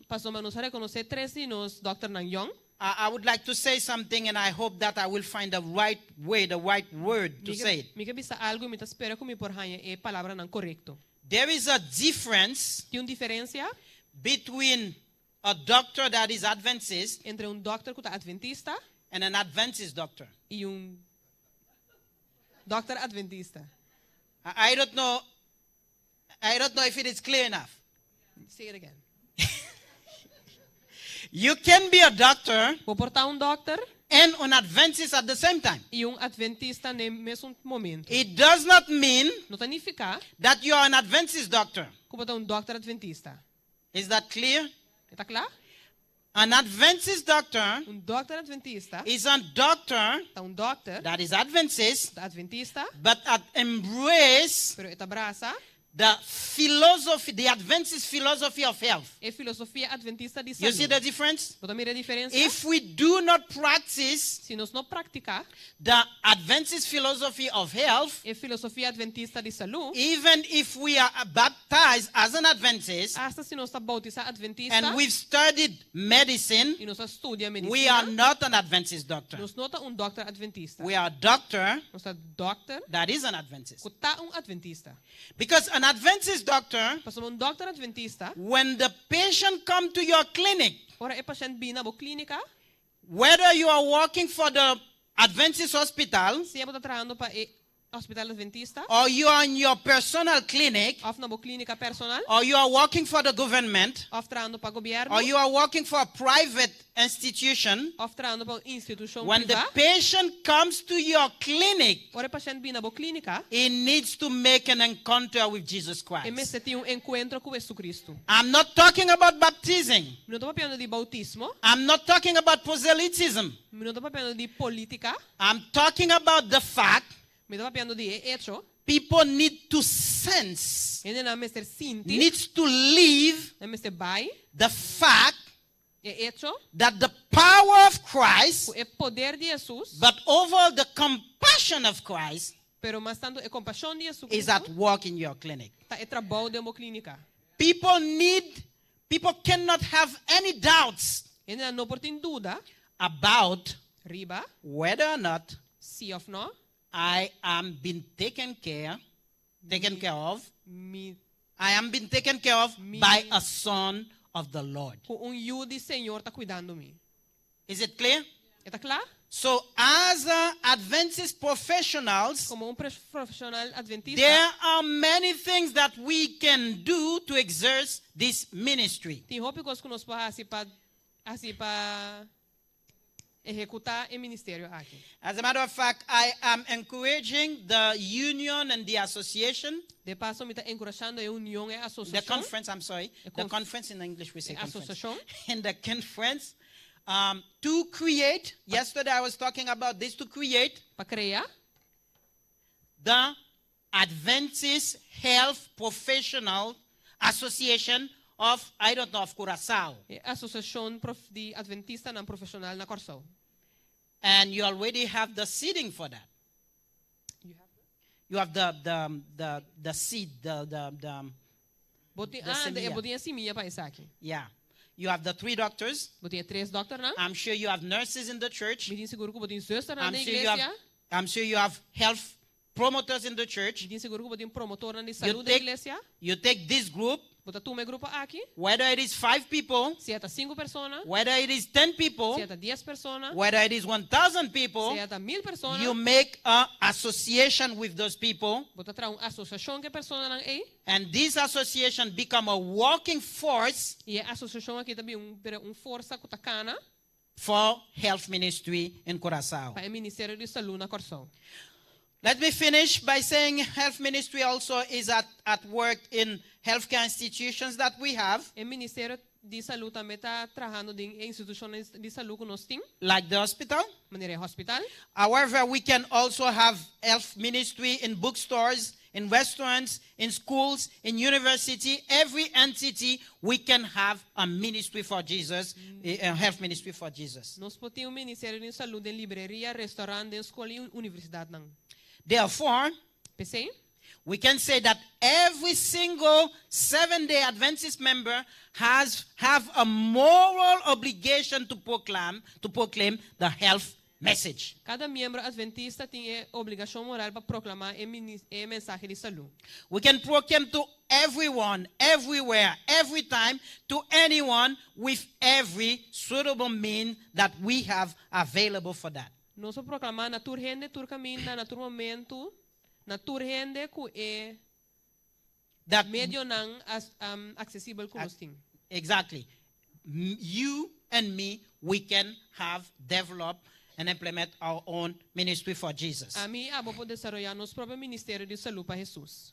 pasobra nos a rekonosé tres di nos dòkternan yòn. I would like to say something, and I hope that I will find the right way, the right word to say it. Mi ke bisa algu i mi ta spera ku mi por haña e palabranan korekto. There is a difference Tin un diferensia between a doctor that is Adventist entre un dòkter ku ta adventista and an Adventist doctor. I un dòkter adventista. I don't know. I don't know if it is clear enough. Say it again. You can be a doctor Bo por ta un dòkter and an Adventist at the same time. I un adventista na mesun momento. It does not mean No ta nifiká that you are an Adventist doctor. Ku bo ta un dòkter adventista. Is that clear? Ta kla? An Adventist doctor Un dòkter adventista is a doctor ta un dòkter that is Adventist, ta adventista, but that embrace pero e ta brasa the philosophy, the Adventist philosophy of health. E filosofia adventista di You see salú. the difference? Bo ta mira e diferensia? If we do not practice Si nos no praktiká the Adventist philosophy of health, e filosofia adventista di salú, even if we are baptized as an Adventist asta si nos ta boutisá adventista and we've studied medicine, i nos a studia we are medisina, not an Adventist doctor. nos no ta un dòkter adventista. We are a doctor Nos ta dòkter that is an Adventist. ku ta un adventista. Because an Adventist doctor, Pasobra un dòkter adventista, when the patient come to your clinic, ora e pashènt bini na bo klínika, whether you are working for the Adventist hospital sea bo ta trahando pa e hospital adventista, or you are in your personal clinic, òf na bo klínika personal, or you are working for the government, òf trahando pa gobièrnu, or you are working for a private institution, òf trahando pa un institushon when the privá, patient comes to your clinic, ora e pashènt bini na bo klínika, he needs to make an encounter with Jesus e Christ. mester tin un enkuentro ku Hesukristu. I'm not talking about baptism. Mi no ta papiando di boutismo, I'm not talking about proselytism. mi no ta papiando di polítika, I'm talking about the fact mi ta papiando di e echo, people need to sense, hendenan mester sinti, needs to live nan mester bai the fact e echo that the power of Christ, ku e poder di Hesus, but overall the compassion of Christ, pero mas tantu e kompashon di is at Hesukristu work in your clinic. ta e trabou den bo klínika. People need, people cannot have any doubts Hendenan no por tin duda about riba whether or not si òf no I am being taken care, taken care of. Mi I am being taken care of Mi by a son of the Lord. Ku un yu di Señor ta kuidando mi. Is it clear? E ta kla? So, as a Adventist professionals, Komo un profeshonal adventista, there are many things that we can do to exert this ministry. tin hopi kos ku nos por hasi pa hasi pa ehekutá e ministerio aki. As a matter of fact, I am encouraging the union and the association. De paso, mi ta enkurashando e union e The asosiashon. conference, I'm sorry. E The conf- conference in English, we say E conference. asosiashon. In the conference, to create, yesterday I was talking about this, to create Pa krea. the Adventist Health Professional Association of, I don't know, of Curaçao. E asosiashon prof, di Adventistanan profeshonal na Kòrsou. And you already have the seeding for that. You have You have the seed, the Bo tin, the ah, de, semilla. bo tin e simia pa esaki. Yeah. You have the three doctors. Bo tin e tres dòkternan. I'm sure you have nurses in the church. Mi tin sigur ku bo tin zùsternan I'm na sure you iglesia. have, I'm sure you have health promoters in the church. Mi tin sigur ku bo tin promotornan di You salú den take, iglesia. you take this group, Bo ta tuma e grupo aki. whether it is 5 people, Sea ta 5 persona, whether it is 10 people, sea ta 10 persona, whether it is 1,000 people, sea ta 1.000 persona, you make an association with those people. Bo ta traha un asosiashon ku e personanan ei. And this association become a working force I e asosiashon aki ta bira un, bira un forsa ku ta kana for health ministry in Curaçao. pa e ministerio di salú na Kòrsou. Let me finish by saying health ministry also is at work in healthcare institutions that we have. E ministerio di salú tambe ta trahando den institushon di salú ku nos tin. Like the hospital. Manera hospital. However, we can also have health ministry in bookstores, in restaurants, in schools, in university. Every entity, we can have a ministry for Jesus, a health ministry for Jesus. Nos por tin un ministerio di salú den libreria, restaurant, skol i universidat. Therefore, P'esei? We can say that every single Seventh-day Adventist member has have a moral obligation to proclaim the health message. Kada miembro adventista tin e obligashon moral pa proklamá e mensahe di salú. We can proclaim to everyone, everywhere, every time, to anyone with every suitable mean that we have available for that. Nos por proklamá na tur hende, tur kaminda, na tur momento, na tur hende ku e That medionan aksesibel ku nos tin. Exactly. You and me, we can have develop and implement our own ministry for Jesus. Ami i abo por desaroyá nos propio ministerio di salú pa Hesus.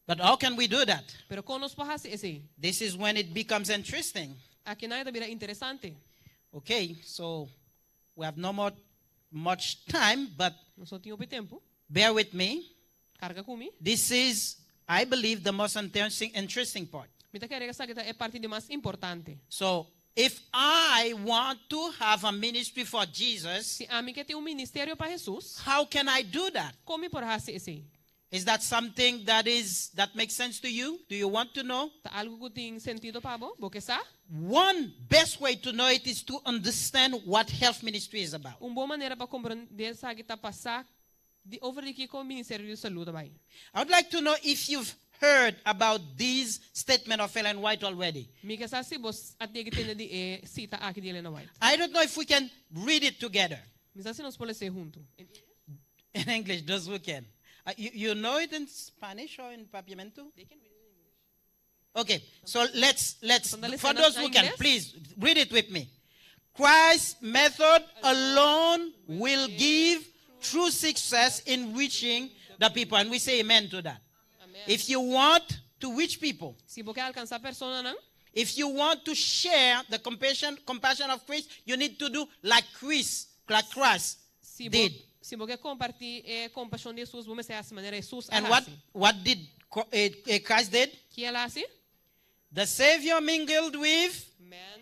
But how can we do that? Pero kon nos por hasi esei? This is when it becomes interesting. Akinan e ta bira interesante. Okay, so we have no more much time, but Nos no tin hopi tempu. Bear with me. Karga ku mi. This is, I believe, the most interesting part. Mi ta kere ku esaki ta e parti di mas importante. So, if I want to have a ministry for Jesus, Si ami ke tin un ministerio pa Hesus, how can I do that? Kon mi por hasi esei? Is that something that makes sense to you? Do you want to know? Ta algu ku tin sentido pa bo? Bo ke sa? One best way to know it is to understand what health ministry is about. Un bon manera pa komprondé esaki ta pa sa di over di kiko ministerio di salú ta bai. I would like to know if you've heard about this statement of Ellen White already. Mi ke sa si bo a tende di e sita aki di Elena White. I don't know if we can read it together. Mi n' sa si nos por les'é huntu. In English, those who can. You know it in Spanish or in Papiamento? Okay, so let's for those who can, please read it with me. Christ's method alone will give true success in reaching the people. And we say amen to that. If you want to reach people, Si bo ke alkansá personanan, if you want to share the compassion of Christ, you need to do like Christ si bo, did. Si bo ke kompartí e kompashon di Hesus, bo mester hasi manera Hesus And what did Christ did? Kiko el a hasi? The Savior mingled with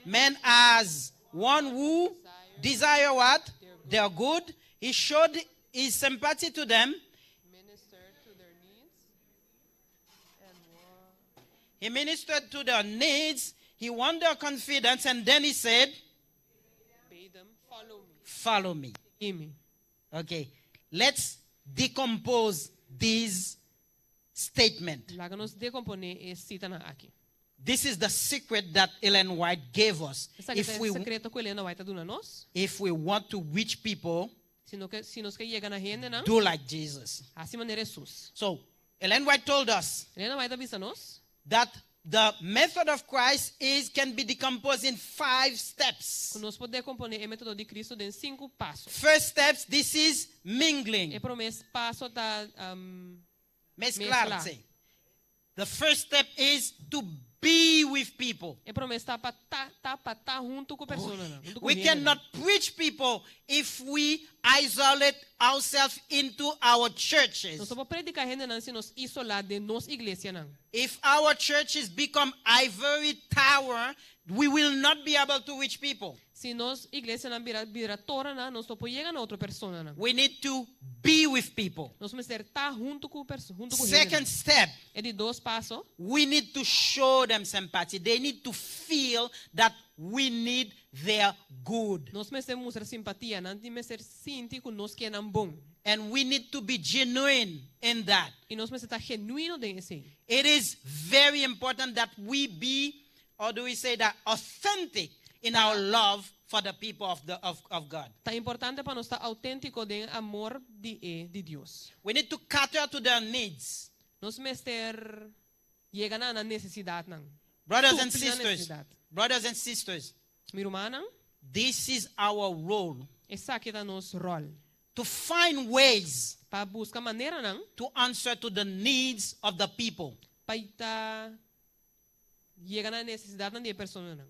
men as one who desire what? Their good. He showed his sympathy to them. Ministered to their needs. He ministered to their needs. He won their confidence. And then he said, Bade them follow me. "Follow me." Sigui mi. Okay. Let's decompose this statement. Laga nos dekomponé e sitanan aki. This is the secret that Ellen White gave us. Esaki If ta we, e sekreto ku Elena White a duna nos. If we want to reach people, Si nos ke yega na hendenan, do like Jesus. Hasi manera Hesus. So, Ellen White told us Elena White a bisa nos that the method of Christ is can be decomposed in five steps. ku nos por dekomponé e método di Kristu den sinku paso. First steps, this is mingling. E promé paso ta Mesklarse. The first step is to be with people. E promé ta pa ta huntu ku personanan, huntu ku We hende. Cannot preach people if we isolate ourselves into our churches. Nos no por prediká hendenan si nos isolá den nos iglesianan. If our churches become ivory tower, we will not be able to reach people. Si nos iglesianan bira torennan, nos no por yega na otro personanan. We need to be with people. Nos mester ta huntu ku Second step, E di dos paso, we need to show them sympathy. They need to feel that we need their good. Nos mester mustra simpatia, nan tin mester sinti ku nos ke nan bon. And we need to be genuine in that. I nos mester ta genuino den esei. It is very important that we be, or do we say that, authentic in our love for the people of God. Ta importante pa nos ta outéntiko den amor di Dios. We need to cater to their needs. Nos mester yega na nan nesesidatnan. Brothers and Supli nan sisters, nesesidat. Brothers and sisters, Mi rumannan, this is our role esaki ta nos ròl. To find ways Pa buska maneranan to answer to the needs of the people. Pa ta yega na nesesidatnan di personanan.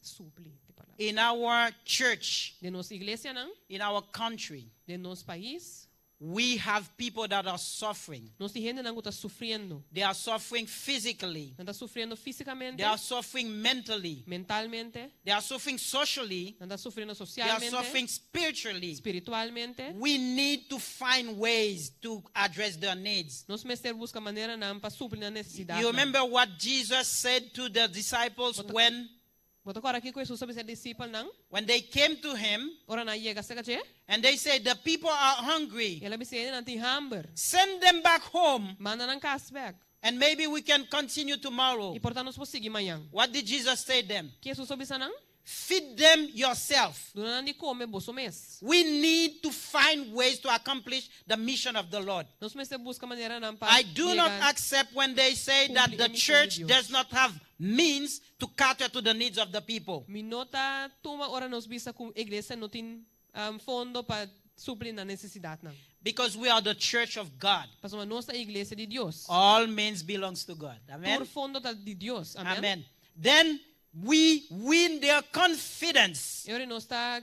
Supli. In our church, Den nos iglesianan, in our country, den nos pais, we have people that are suffering. Nos tin hendenan ku ta sufriendo. They are suffering physically. Nan ta sufriendo físikamente. They are suffering mentally. Mentalmente. They are suffering socially. Nan ta sufriendo They are sosialmente. suffering spiritually. Spiritualmente. We need to find ways to address their needs. Nos mester buska maneranan pa supli nan nesesidatnan. You remember what Jesus said to the disciples when Bo ta kòrda kiko Hesus a bisa e disipelnan? When they came to him, Ora nan yega serka dje. And they said, The people are hungry. El a bisa hendenan tin hamber. Send them back home. Manda nan kas bèk. And maybe we can continue tomorrow. I por ta nos por sigui mañan. What did Jesus say them? Ki Hesus a bisa nan? Feed them yourself. Duna nan di kome boso mes. We need to find ways to accomplish the mission of the Lord. Nos mester buska maneranan pa I do not yega accept when they say that kumpli the e mishon di church Dios. does not have means to cater to the needs of the people. Mi no ta tuma ora nos bisa ku iglesia no tin fondo pa supli nan nesesidatnan. Because we are the church of God. Pasobra nos ta e iglesia di Dios. All means belongs to God. Amen. Tur fondo ta di Dios. Amen. Amen. Then we win their confidence. E ora nos ta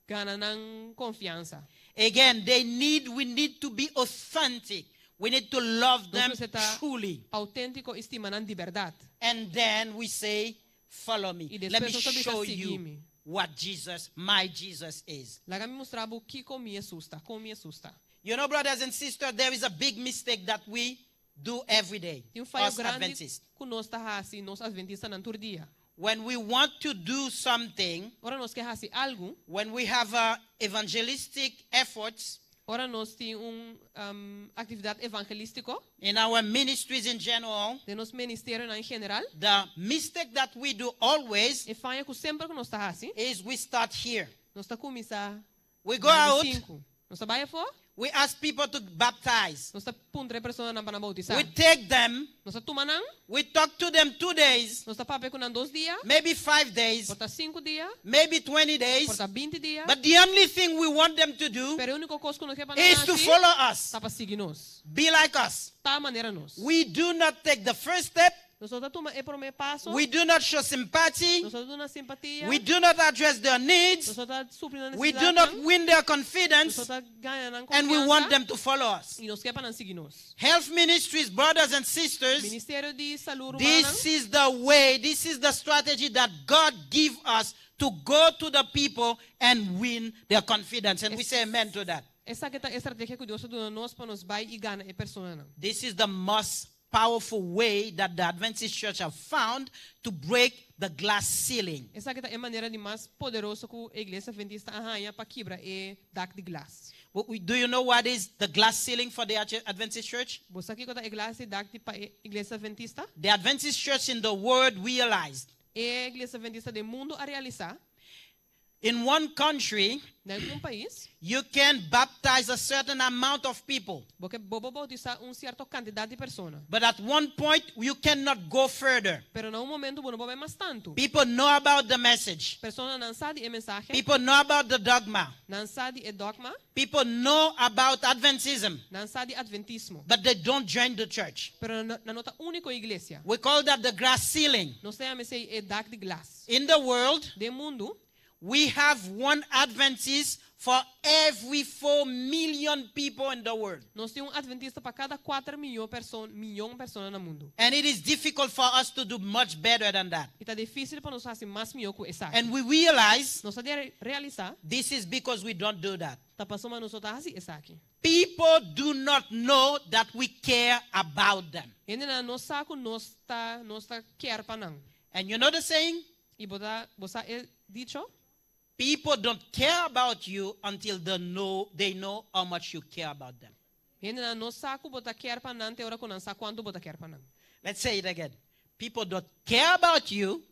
gana nan konfiansa. Again, they need, we need to be authentic. We need to love them Nos mester ta truly. outéntiko i stima nan di bèrdat. And then we say, follow me. I Let me despues nos ta bisa, show Sigui you mi. what Jesus, my Jesus is. Laga mi mustra bo kiko mi Hesus ta, kon mi Hesus ta. You know, brothers and sisters, there is a big mistake that we do every day. Tin un fayo Us grandi Adventists. ku nos ta hasi, nos Adventistanan tur dia. When we want to do something, Ora nos ke hasi algu, when we have uh, evangelistic efforts, ora nos tin un um, aktividat evangelístiko, in our ministries in general, den nos ministerionan en general, the mistake that we do always e fayo ku semper ku nos ta hasi, is we start here. Nos ta kuminsá We go na out. sinku. Nos ta bai afó. We ask people to baptize. Nos ta puntra e personanan pa nan boutisá. We take them. Nos ta tuma nan. We talk to them two days. Nos ta papia ku nan dos dia. Maybe five days. Por ta sinku dia. Maybe 20 days. Por ta binti dia. But the only thing we want them to do Pero e úniko kos ku nos ke pa nan is to hasi follow us. ta pa sigui nos. Be like us. Ta manera nos. We do not take the first step. Nos no ta tuma e promé paso. We do not show sympathy. Nos no ta duna simpatia. We do not address their needs. Nos no ta supli nan We do not nesesidatnan. win their confidence. Nos no ta gana nan And we want konfiansa. them to follow us. I nos ke pa nan sigui nos. Health ministries, brothers and sisters, Ministerio di Salú rumannan. this is the way, this is the strategy that God give us to go to the people and win their confidence. And we say amen to that. Esaki ta e strategia ku Dios a duna nos pa nos bai i gana e personanan. This is the most powerful way that the Adventist Church have found to break the glass ceiling. Esaki ta e manera di mas poderoso ku e Iglesia Adventista a haña pa kibra e dak di glas. Do you know what is the glass ceiling for the Adventist Church? Bo sa kiko ta e glas di dak di pa e Iglesia Adventista? The Adventist Church in the world realized E Iglesia Adventista den mundu a realisá in one country, Na un pais, you can baptize a certain amount of people. bo ke bo por boutisá un sierto kantidat di persona. But at one point, you cannot go further. Pero na un momento bo no por bai mas tantu. People know about the message. Personanan sa di e mensahe. People know about the dogma. Nan sa di e dogma. People know about Adventism. Nan sa di Adventismo. But they don't join the church. Pero nan no ta uni ku iglesia. We call that the glass ceiling. Nos ta yama esei e dak di glas. In the world, Den mundu, we have one Adventist for every 4 million people in the world. Nos tin un adventista pa kada kuater mion persona, mion persona na mundu. And it is difficult for us to do much better than that. I ta difísil pa nos hasi mas mihó ku esaki. And we realize nos a realisá this is because we don't do that. Ta pasobra nos no ta hasi esaki. People do not know that we care about them. Hendenan no sa ku nos ta nos ta kier pa nan. And you know the saying? I bo ta bo sa e dicho? People don't care about you until they know, they know how much you care about them. Hendenan no sa ku bo ta kier pa nan te ora ku nan sa kuantu bo ta kier pa nan. Let's say it again. People don't care about you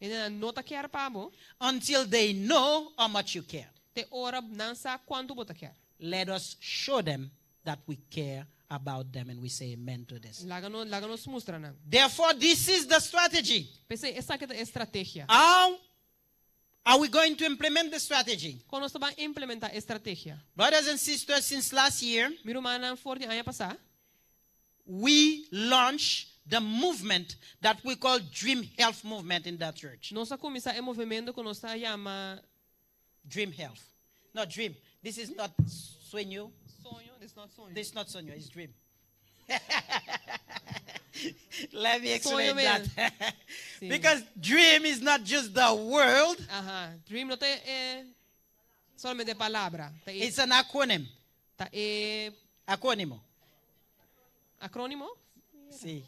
Hendenan no ta kier pa bo until they know how much you care. te ora nan sa kuantu bo ta kier. Let us show them that we care about them and we say amen to this. Laga nos, laga nos mustra nan. Therefore, this is the strategy. P'esei, esaki ta e strategia. How are we going to implement the strategy? Kon nos ta bai implementá e strategia? Brothers and sisters, since last year, Mi rumannan for di aña pasá, we launched the movement that we call Dream Health Movement in that church. Nos a kuminsá e movementu ku nos ta yama Dream Health. No, dream. This is not sueño. Soño, this is not soño. This is not sueño, it's dream. Let me explain Soño that. Si. Because dream is not just the word, Aha. Dream no ta eh, solamente palabra. Ta e, it's an acronym. ta e Acrónimo. akrónimo? Si.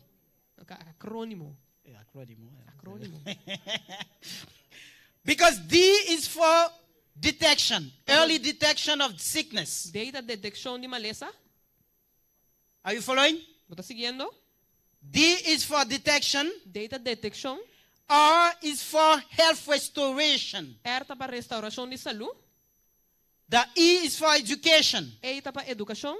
Ok, Akrónimo. Eh, Acrónimo. Akrónimo. Because D is for detection, early detection of sickness. D ta detekshon di malesa. Are you following? Bo ta siguiendo? D is for detection. D ta detekshon. R is for health restoration. R ta pa restourashon di salú. The E is for education. E ta pa edukashon.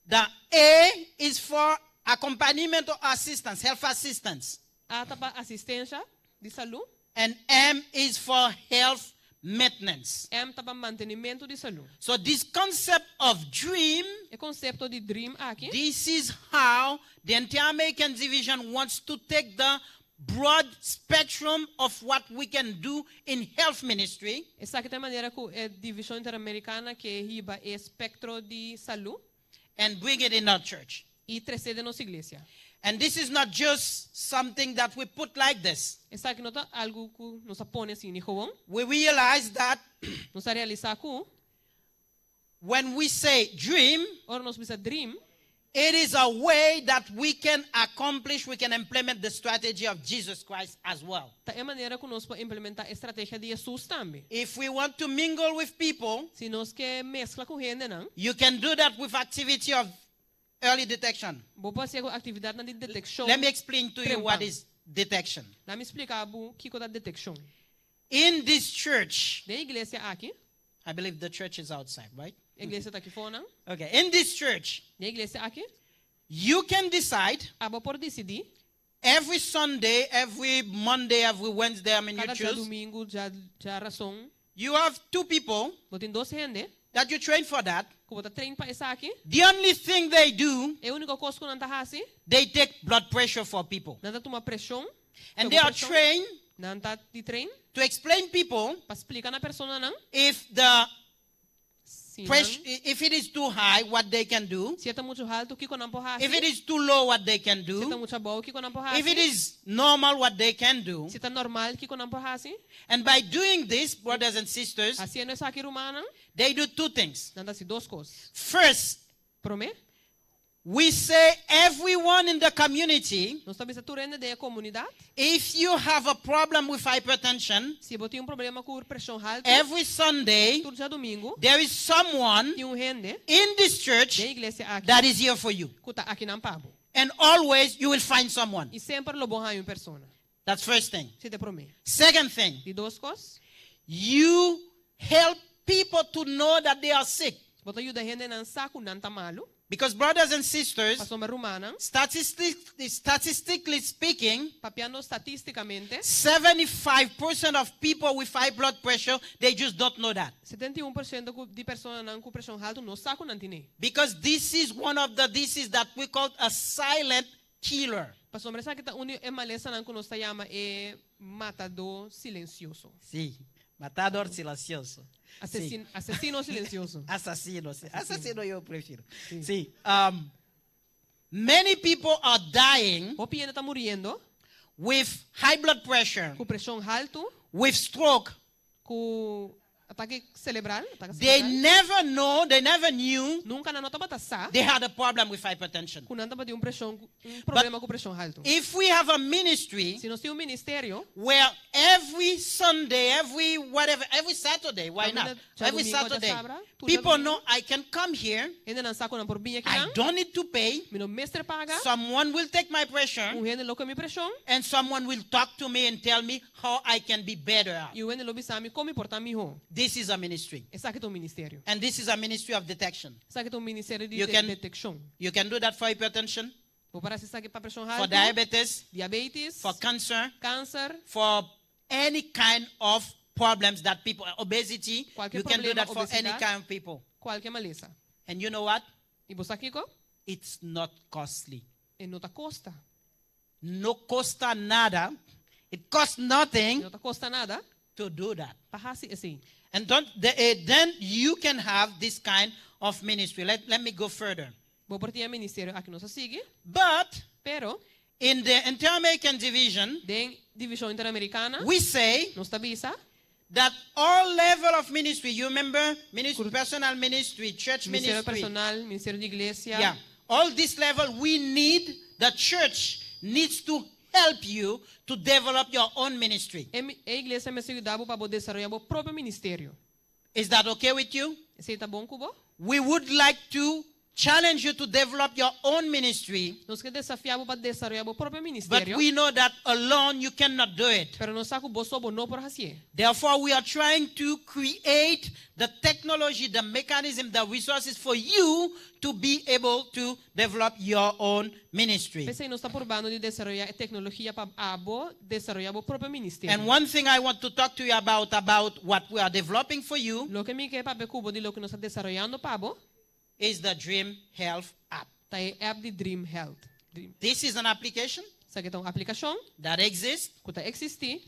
The A is for accompaniment or assistance, health assistance. A ta pa asistensia di salú. And M is for health maintenance. M ta pa mantenimento di salú. So this concept of dream, E konsepto di dream aki. this is how the Inter-American Division wants to take the broad spectrum of what we can do in health ministry Esaki ta e manera ku e Divishon Interamerikano ke hiba e espektro di salú and bring it in our church. i trese den nos iglesia. And this is not just something that we put like this. Esaki no ta algu ku nos a pone asina, gewoon. We realize that Nos a realisá ku when we say dream, ora nos bisa dream, it is a way that we can accomplish, we can implement the strategy of Jesus Christ as well. ta e manera ku nos por implementá e strategia di Jesus tambe. If we want to mingle with people, Si nos ke meskla ku hendenan, you can do that with activity of early detection. bo por hasi aktividat di detekshon. Let me explain to you what Trempan. is detection. Laga mi splika bo kiko ta detekshon. In this church, Den e iglesia aki, I believe the church is outside, right? iglesia ta aki pafó, no? Okay, in this church, Den e iglesia aki, you can decide abo por disidí, every Sunday, every Monday, every Wednesday, I mean, you kada dia choose. domingo, dia djarason, You have two people bo tin dos hende, that you train for that. ku bo ta train pa esaki. The only thing they do, E úniko kos ku nan ta hasi, they take blood pressure for people. nan ta tuma preshon, And they are trained nan ta di train to explain people pa splika na personanan, if the si pressure, nan, if it is too high, what they can do. si e ta muchu haltu, kiko nan por hasi. If it is too low, what they can Si ta do. muchu abou, kiko nan por hasi. If it is normal, what they can do. Si ta normal, kiko nan por hasi. And by doing this, brothers and sisters, Hasiendo esaki rumannan, they do two things. nan ta hasi dos kos. First, Promé, we say everyone in the community, nos ta bisa tur hende den komunidat, if you have a problem with hypertension, si bo tin un problema ku preshon haltu, every Sunday, tur djadumingu, there is someone tin un hende in this church den iglesia aki that is here for you. ku ta akinan pa bo. And always you will find someone. I semper lo bo haña un persona. That's first thing. Esei ta promé. Second thing, Di dos kos, you help people to know that they are sick. bo ta yuda hendenan sa ku nan ta malu. Because brothers and sisters, Pasobra rumannan, statistically speaking, papiando statístikamente, 75% of people with high blood pressure, they just don't know that. 71% di personanan ku preshon haltu no sa ku nan tin'é. Because this is one of the diseases that we call a silent killer. Pasobra esaki ta un di e malesanan ku nos ta yama e matadó silensioso. Si, matador silensioso. Asesin, Asesino silensioso. Asesino, si. Asesino yo prefiero. Si. Many people are dying Hopi hende ta muriendo with high blood pressure, ku preshon haltu, with stroke. ku atake serebral, atake They serebral. never know, they never knew Nunka nan no tabata sa they had a problem with hypertension. ku nan tabatin un preshon, un problema ku preshon haltu. If we have a ministry Si nos tin un ministerio, where every Sunday, every whatever, every Saturday, why not? Kaminda Every djadumingu, Saturday, djasabra, tur people djadumingu. know I can come here. Hendenan sa ku nan por bin aki I nan. don't need to pay. Mi no mester paga. Someone will take my pressure Un hende lo kohe mi preshon and someone will talk to me and tell me how I can be better. i un hende lo bisa mi kon mi por ta mihó. This is a ministry. Esaki ta un ministerio. And this is a ministry of detection. Esaki ta un ministerio di You de can- detekshon. You can do that for hypertension, Bo por hasi esaki pa preshon for haltu, diabetes, diabetes, for cancer, kanser, for any kind of problems that people, obesity, Kualke you can do problema, that for any obesidat. kind of people. kualke malesa. And you know what? I bo sa kiko? It's not costly. E no ta kosta. No kosta nada. It costs nothing No ta kosta nada to do that. pa hasi esei. And don't, then you can have this kind of ministry. Let me go further. Bo por tin e ministerio aki nos ta sigui. But Pero in the Inter-American Division, den Divishon Interamerikana, we say nos ta bisa that all level of ministry, you remember ministry, personal ministry, church ministerio ministry. personal, ministerio di iglesia. Yeah. All this level, we need, the church needs to help you to develop your own ministry. E, e iglesia mester yuda bo pa bo desaroyá bo propio ministerio. Is that okay with you? Esei ta bon ku bo? We would like to challenge you to develop your own ministry. Nos ke desafiá bo pa desaroyá bo propio But ministerio. we know that alone you cannot do it. Pero nos sa ku bo so bo no por hasié. Therefore, we are trying to create the technology, the mechanism, the resources for you to be able to develop your own ministry. P'esei nos ta purbando di desaroyá e teknologia pa abo desaroyá bo propio ministerio. And one thing I want to talk to you about, about what we are developing for you, Loke mi ke papia ku bo di loke nos ta desaroyando pa bo, is the Dream Health app. Ta e app di Dream Health. Dream. This is an application Esaki ta un aplikashon that exists, ku ta eksistí,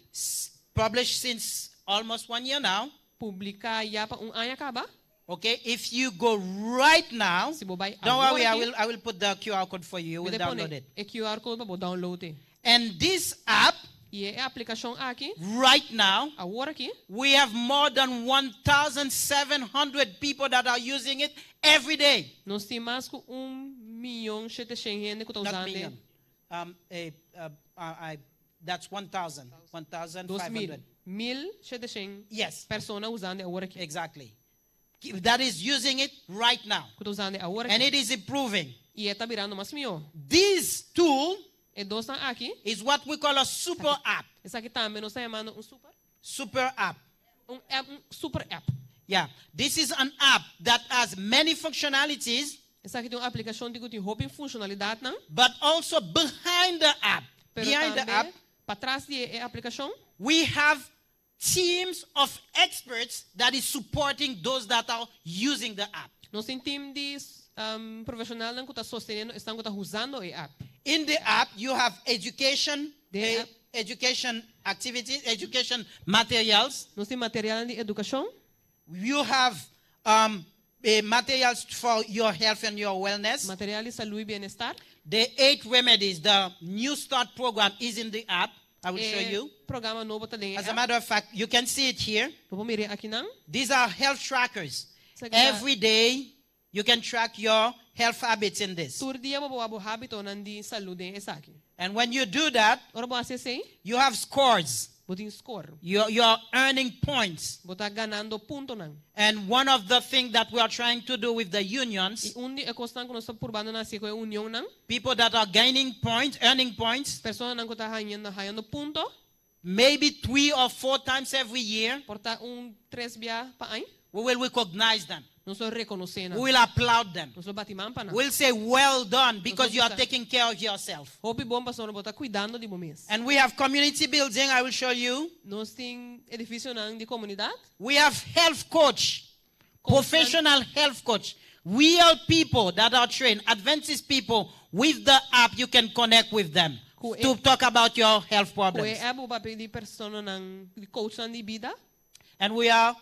published since almost 1 year now. Publiká ya pa un aña kaba. Okay, if you go right now, Si bo bai don't worry, awor aki, I will put the QR code for you. You will Mi ta pone download it. e QR code pa bo download e. And this app, I e aplikashon aki, right now, awor aki, we have more than 1,700 people that are using it every day. Nos tin mas ku un mion sheteshen hende ku ta Not usando e. million. That's 1,000. One thousand Dos five mil. hundred. 1,700 Yes. persona usando e awor aki. Exactly. That is using it right now. Ku ta usando e awor aki. And it is improving. I e ta birando mas mihó. This tool E dosnan aki is what we call a super app. Esaki tambe nos ta yamando un super Super app. Un app, un super app. Yeah. This is an app that has many functionalities. Esaki ta un aplikashon ku tin hopi funshonalidatnan. But also behind the app. Pero Behind the tambe app, patras di e aplikashon, we have teams of experts that is supporting those that are using the app. Nos tin team di profeshonalnan ku ta sosteniendo esnan ku ta usando e app. In the app, you have education, Den app. education activities, education materials. Nos tin material di edukashon. You have materials for your health and your wellness. Material di salú i bienestar. The 8 remedies, the New Start program is in the app. I will show E you. programa nobo ta den As a app. matter of fact, you can see it here. Bo por mira akinan. These are health trackers. Esaki ta Every day, you can track your health habits in this. Tur dia bo por wak bo hábitonan di salú den esaki. And when you do that, Ora bo hasi esei, you have scores. Bo tin score. You're earning points. Bo ta ganando puntonan. And one of the things that we are trying to do with the unions, I un di e kosnan ku nos ta purbando na hasi ku e unionnan, people that are gaining points, earning points, personanan ku ta hañando, hañando punto, maybe 3 or 4 times every year, por ta un tres bia pa aña, we will recognize them. Nos lo rekonosé nan. We will applaud them. Nos lo bati man pa nan. We'll say, well done, because Nos you are bisa, taking care of yourself. Hopi bon pasobra bo ta kuidando di bo mes. And we have community building, I will show you. Nos tin edifisionan di komunidat. We have health coach, professional health coach, real people that are trained, Adventist people. With the app, you can connect with them Ku e to talk about your health Ku e problems. app bo por papia di personanan, di coachnan di bida. And we are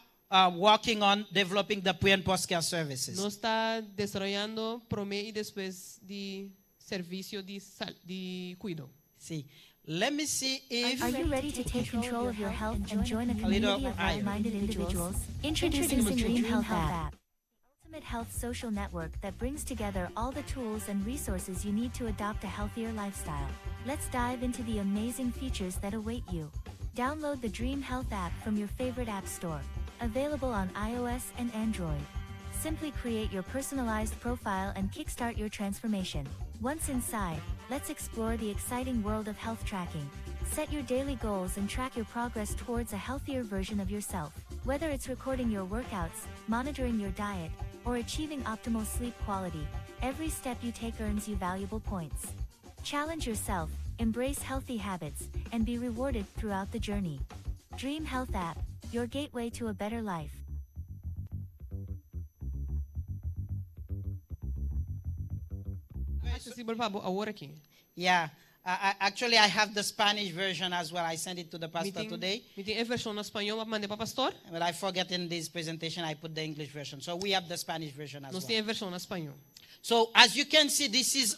working on developing the pre and post-care services. Nos ta desaroyando promé i despues di servisio di sal, di kuido. See, let me see if... Are you ready to take control of your health and join a A little community of higher. like-minded individuals? Introducing the Dream Health app, the ultimate health social network that brings together all the tools and resources you need to adopt a healthier lifestyle. Let's dive into the amazing features that await you. Download the Dream Health app from your favorite app store. Available on iOS and Android. Simply create your personalized profile and kickstart your transformation. Once inside, let's explore the exciting world of health tracking. Set your daily goals and track your progress towards a healthier version of yourself. Whether it's recording your workouts, monitoring your diet, or achieving optimal sleep quality, every step you take earns you valuable points. Challenge yourself, embrace healthy habits, and be rewarded throughout the journey. Dream Health App, your gateway to a better life. Aksesibel pa bo awor aki. Yeah. Actually, I have the Spanish version as well. I sent it to the Mi pastor tin, today. mi tin e vershon na spañó, m'a mand'é pa pastor. But I forget in this presentation I put the English version. So we have the Spanish version as Nos well. tin e vershon na spañó. So as you can see, this is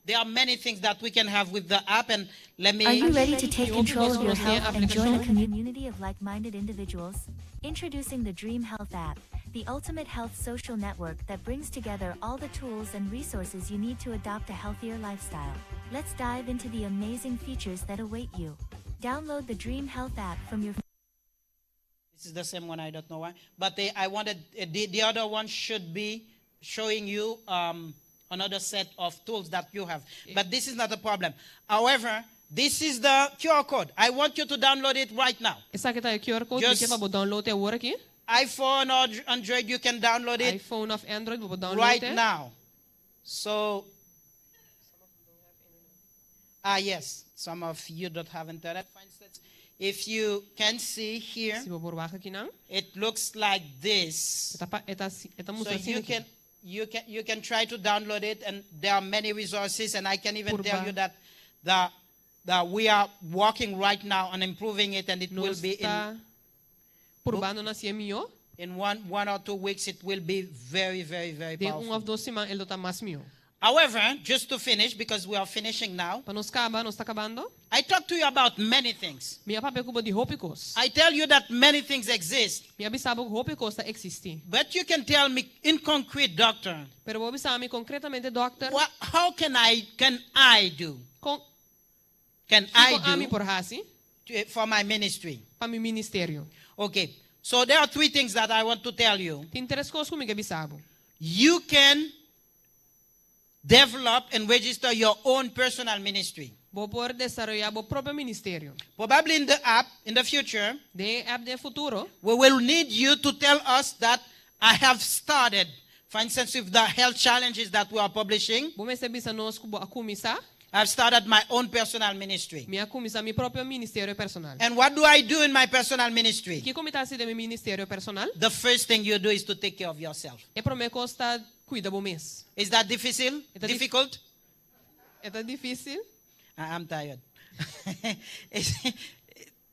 there are many things that we can have with the app. And let me. Are you ready to take control of your Nos tin health and join a aplikashon. community of like minded individuals? Introducing the Dream Health app, the ultimate health social network that brings together all the tools and resources you need to adopt a healthier lifestyle. Let's dive into the amazing features that await you. Download the Dream Health app from your This is the same one. I don't know why, but I wanted the other one should be showing you another set of tools that you have. But this is not a problem. However, this is the QR code. I want you to download it right now. Esaki ta e QR code, Just- mi ke pa bo download e awor aki. iPhone or Android, you can download it iPhone òf Android, bo por download right e. now. So, ah, yes, some of you don't have internet. For instance, if you can see here, Si bo por wak akinan. it looks like this. E ta pa- e ta si- e ta So mustra you aki. can try to download it, and there are many resources, and I can even tell Purba. you that we are working right now on improving it, and it will Nos be ta in purbando na hasié mihó. in 1 or 2 weeks. It will be very, very, very Den powerful. 1 òf 2 siman e lo ta mas mihó. However, just to finish, because we are finishing now, Pa nos kaba, nos ta kabando. I talked to you about many things. Mi a papia ku bo di hopi kos. I tell you that many things exist, Mi a bisa bo hopi kos ta eksistí. but you can tell me in concrete, doctor, Pero bo por bisa mi konkretamente, dòkter, how can I do? Kon Can I kiko ami do por hasi for my ministry? pa mi ministerio? Okay, so there are three things that I want to tell you. Tin tres kos ku mi ke bisa bo. You can develop and register your own personal ministry. Bo por desaroyá bo propio ministerio. Probably in the app, in the future, Den app den futuro, we will need you to tell us that I have started. For instance, with the health challenges that we are publishing, bo mester bisa nos ku bo a kuminsá, I've started my own personal ministry. mi a kuminsá mi propio ministerio personal. And what do I do in my personal ministry? Kiko mi ta hasi den mi ministerio personal? The first thing you do is to take care of yourself. E promé kos ta kuida bo mes. Is that difficult? E ta dif- Difficult? E ta difísil? I'm tired.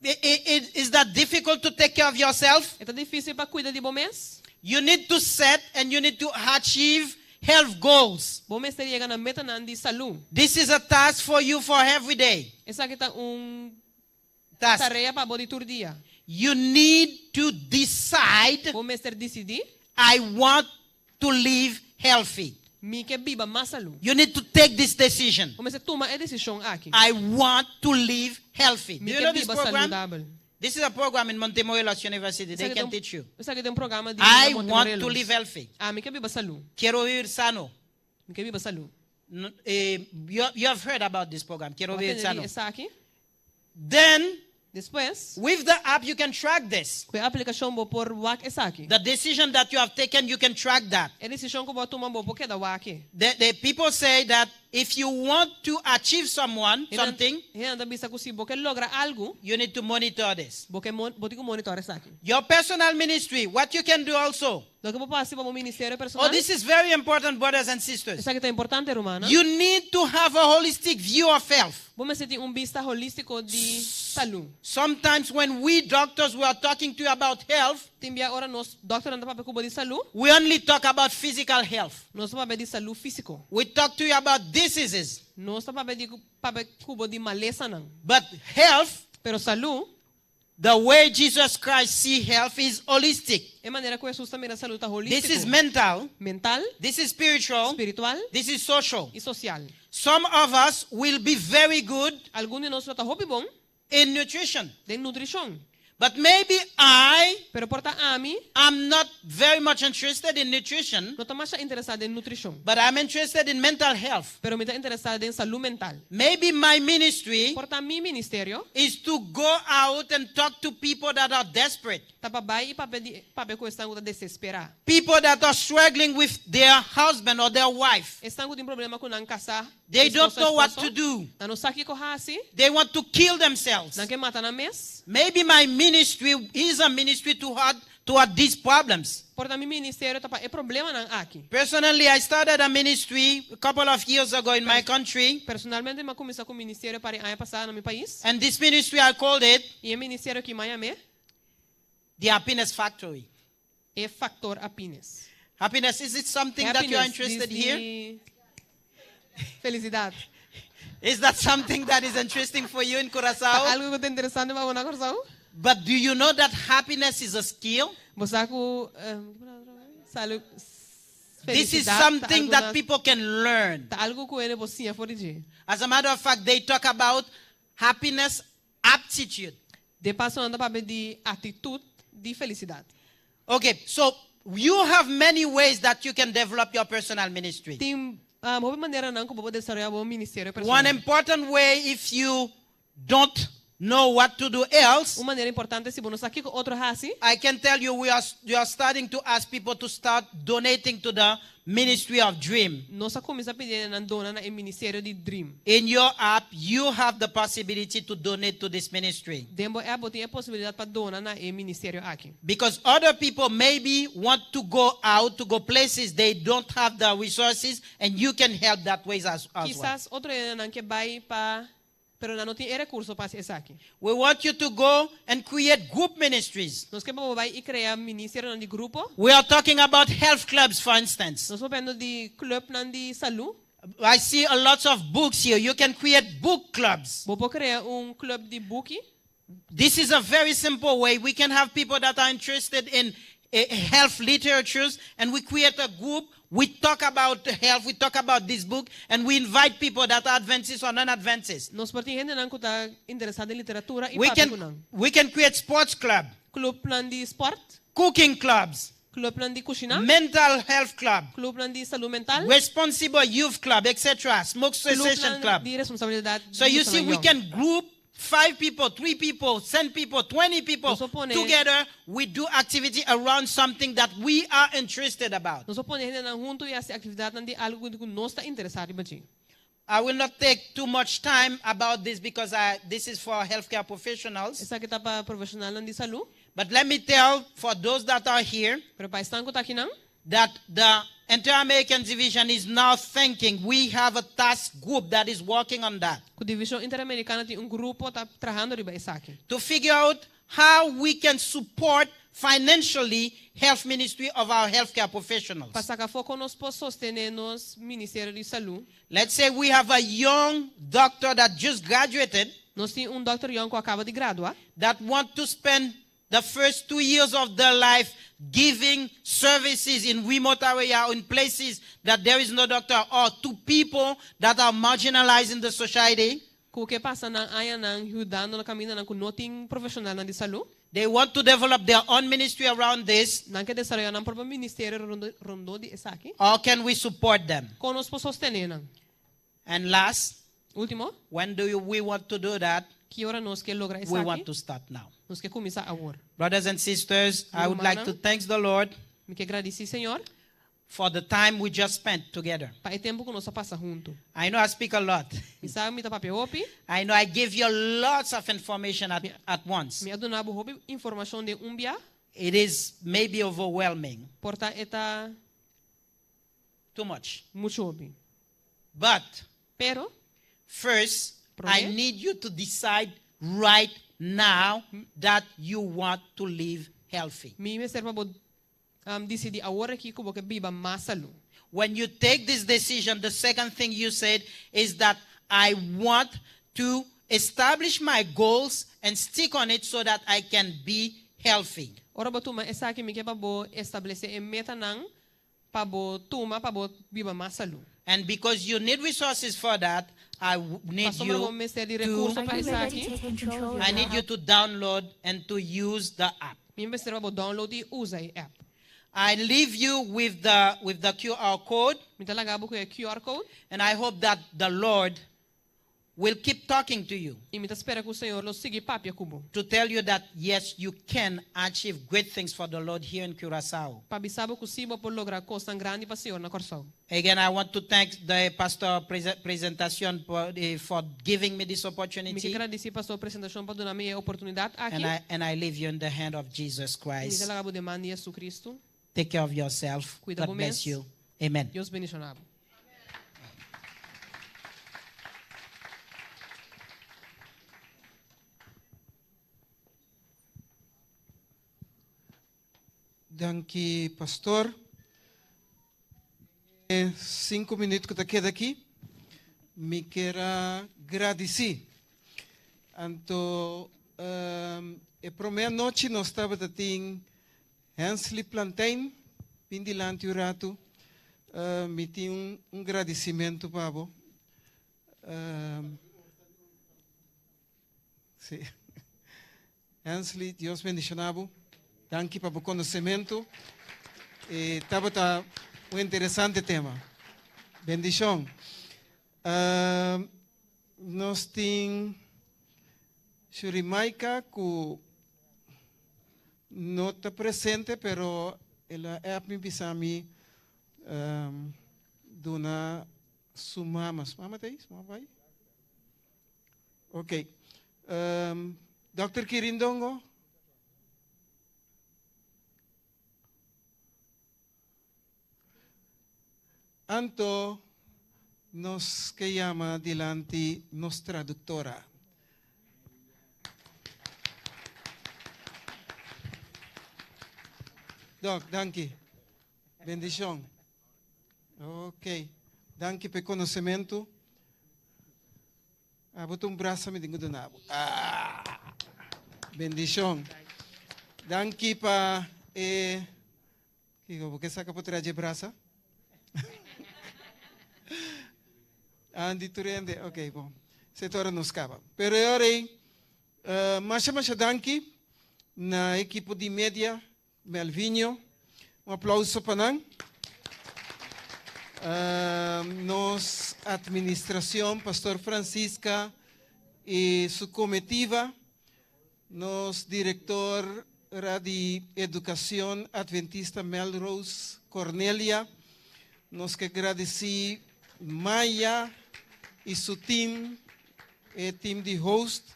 Is that difficult to take care of yourself? E ta difísil pa kuida di bo mes? You need to set and you need to achieve health goals. Bo mester yega na metanan di salú. This is a task for you for every day. Esaki ta un Task. tarea pa bo di tur dia. You need to decide Bo mester disidí, I want to live healthy. mi ke biba mas salú. You need to take this decision. Bo mester tuma e desishon aki. I want to live healthy. Do Mi you ke know this biba program? saludabel. This is a program in Montemorelos University. They can teach you. Esaki ta un programa di I Monte want Morelos. to live healthy. Ami ke biba salú. Quiero vivir sano. Mi ke biba salú. You have heard about this program. Quiero vivir sano. Esaki. Then, Despues, with the app, you can track this. ku e aplikashon bo por wak esaki. The decision that you have taken, you can track that. E desishon ku bo a tuma bo por keda wak e. The people say that if you want to achieve something, Hende ta bisa ku si bo ke logra algu, you need to monitor this. bo ke mon, bo tin ku monitor esaki. Your personal ministry, what you can do also. Loke bo por hasi pa bo ministerio personal. Oh, this is very important, brothers and sisters. Esaki ta importante, rumannan. You need to have a holistic view of health. Bo mester tin un bista holístiko di salú. Sometimes when we doctors we are talking to you about health, Tin bia ora nos dòkternan ta papia ku bo di salú, we only talk about physical health. nos ta papia di salú físiko. We talk to you about diseases. Nos ta papia di papia ku bo di malesanan. But health, Pero salú, the way Jesus Christ see health is holistic. e manera ku Jesus ta mira salú ta This is holístiko. mental, Mental, this is spiritual, spiritual this is social. i sosial. Some of us will be very good Algun di nos lo ta hopi bon in nutrition. den nutrishon. But maybe I Pero por ta ami am not very much interested in nutrition, no ta masha interesá den nutrishon. but I'm interested in mental health. Pero mi ta interesá den salú mental. Maybe my ministry Por ta mi ministerio is to go out and talk to people that are desperate, ta pa bai i papia di papia ku esnan ku ta desesperá. people that are struggling with their husband or their wife. Esnan ku tin problema ku nan kasá. They don't esposo, know what esposo. to do. Nan no sa kiko hasi. They want to kill themselves. Nan ke mata nan mes. Maybe my ministry is a ministry to hard toward these problems. Por ta mi ministerio ta pa e problemanan aki. Personally, I started a ministry a couple of years ago in my country. Personalmente, mi a kuminsá ku ministerio par di aña pasá na mi pais. And this ministry, I called it I e ministerio aki mi a yam'é the Happiness Factory. E Faktor Happiness. Happiness, is it something that you are Happiness, interested here? di felisidat. Is that something that is interesting for you in Curaçao? Ta algu ku ta interesante pa bo na Kòrsou? But do you know that happiness is a skill? Bo sa ku salu This is felisidat ta something algu that na people can learn. Ta algu ku hende por siña for di dje. As a matter of fact, they talk about happiness aptitude. De paso nan ta papia di aktitut di felisidat. Okay, so you have many ways that you can develop your personal ministry. Tin hopi maneranan ku bo por desaroyá bo ministerio personal. One important way if you don't know what to do else. Un manera importante si bo no sa kiko otro hasi. I can tell you we are we are starting to ask people to start donating to the Ministry of Dream. Nos a kuminsá pidi hendenan dona na e Ministerio di Dream. In your app, you have the possibility to donate to this ministry. Den bo app bo tin e posibilidat pa dona na e ministerio aki. Because other people maybe want to go out to go places they don't have the resources and you can help that ways as, as well. Kisas otro hendenan ke bai pa Pero nan no tin e rekurso pa hasi esaki. We want you to go and create group ministries. Nos ke pa bo bai i krea ministerionan di grupo. We are talking about health clubs, for instance. Nos papiando di klupnan di salú. I see a lot of books here. You can create book clubs. Bo por krea un klup di buki. This is a very simple way. We can have people that are interested in eh, health literatures and we create a group. We talk about health, we talk about this book, and we invite people that are Adventists or non-Adventists. Nos por tin hendenan ku ta interesá den literatura i We papia ku can, nan. we can create sports club, Klupnan di sport. cooking clubs, Klupnan di kushiná. mental health club, Klupnan di salú mental. responsible youth club, etc., smoke cessation Klupnan club. di responsabilidat So you see, we yòn. can group five people, three people, 10 people, 20 people Nos por pone- together. We do activity around something that we are interested about. Nos por pone hendenan huntu i hasi aktividatnan di algu ku nos ta interesá riba dje. I will not take too much time about this because I, this is for healthcare professionals. Esaki ta pa profeshonalnan di salú. But let me tell for those that are here Pero pa esnan ku ta akinan, that the Inter-American Division is now thinking we have a task group that is working on that ku Divishon Interamerikano tin un grupo ta trahando riba esaki. to figure out how we can support financially health ministry of our healthcare professionals. Pa saka afó kon nos por sostené nos Ministerio di Salú. Let's say we have a young doctor that just graduated Nos tin un dòkter yòn ku a kaba di gradua. that want to spend the first two years of their life giving services in remote area or in places that there is no doctor or to people that are marginalized in the society. Ku ke pasa nan añanan yudando na kamindanan ku no tin profeshonalnan di salú. They want to develop their own ministry around this. Nan ke desaroyá nan propio ministerio rondó rondó di esaki. How can we support them? Kon nos por sostené nan? And last, Último, when do you, we want to do that? ki ora nos ke logra We want esaki? to start now. Nos ke kuminsá awor. Brothers and sisters, I would like to thank the Lord Mi ke gradisí Señor for the time we just spent together. pa e tempu ku nos a pasa huntu. I know I speak a lot. Mi sa mi ta papia hopi. I know I give you lots of information at, at once. Mi a duna bo hopi informashon den un bia. It is maybe overwhelming, Por ta e ta too much. muchu hopi. But Pero first, I Promé? need you to decide right now that you want to live healthy. Mi mester pa bo um, disidí awor aki ku bo ke biba mas salú. When you take this decision, the second thing you said is that I want to establish my goals and stick on it so that I can be healthy. Ora bo tuma esaki mi ke pa bo establesé e metanan pa bo tuma pa bo biba mas salú. And because you need resources for that, I w- need Pasobra bo you mester di to rekurso pa Are you ready esaki. to take control of your I need you health? to download and to use the app. Mi mester pa bo download i usa e app. I leave you with the with the QR code Mi ta laga bo ku e QR code and I hope that the Lord will keep talking to you. I mi ta spera ku Señor lo sigui papia ku bo. To tell you that yes, you can achieve great things for the Lord here in Curaçao. Pa bisa bo ku sí bo por logra kosnan grandi pa Señor na Kòrsou. Again, I want to thank the Pastor Presentacion for giving me this Mi opportunity. ke gradisí Pastor Presentacion pa duna mi e oportunidat aki. And I, and I leave you in the hand of Jesus I mi Christ. ta laga bo den man di JesuCristu. Take care of yourself. Kuida God bo bless mes. you. Amen. Dios bendishoná bo. Danki pastor. E cinco minuut ku ta keda aki, mi kier a gradisí. Anto e promé anochi nos tabata tin Hensley Plantijn, bin dilanti un ratu. Mi tin un gradisimentu pa bo. Sí. Hensley, Dios bendiciona bo. Danki pa bo conocemento. E tabata un interesante tema. Bendicion. Uh, nos tin Shurimaika cu no ta presente, pero el a app mi bisa mi um, duna su mama. Su mama ta ahí? Su mama bai? Ok. Um, Dr. Kirindongo? Anto nos ke yama dilanti nos traductora. Doc, danki. Bendicion. Ok. Danki p'e conocemento. Abo ta un brasa mi tin ku duna bo. Ah! Bendishon. Danki pa e Kiko bo ke saka por traha dje brasa? Andy tur hende, ok bon. Esei ta ora nos kaba. Pero e ora ei, masha masha danki na ekipo di media Melvinho, un aplauso pa nan. Nos administracion, Pastor Francisca y su cometiva, nos director ra di Educacion Adventista Melrose Cornelia, nos ke gradici Maya y su team, e team di host,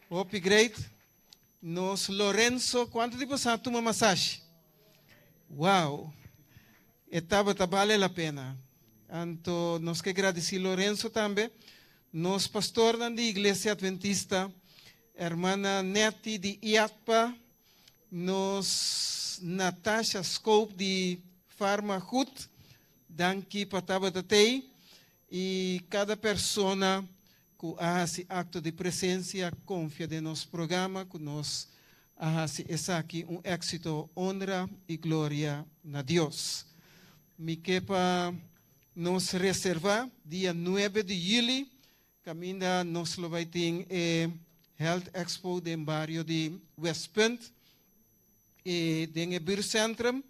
hopi great. Nos Lorenzo, cuanto di boso a tuma masashi? Wow! E tabata bale la pena. Anto nos ke gradici Lorenzo tambe, nos pastornan di Iglesia Adventista, hermana Netty di IATPA, nos Natasha Scope di Farmagoed, danki pa tabata tey, y cada persona ku a hasi akto di presensia konfia den nos programa ku nos a hasi esaki un éksito honra i gloria na Dios. Mi ke pa nos reservá dia nuebe di yüli kaminda nos lo bai tin e Health Expo den bario di Westpunt i den e buurtcentrum.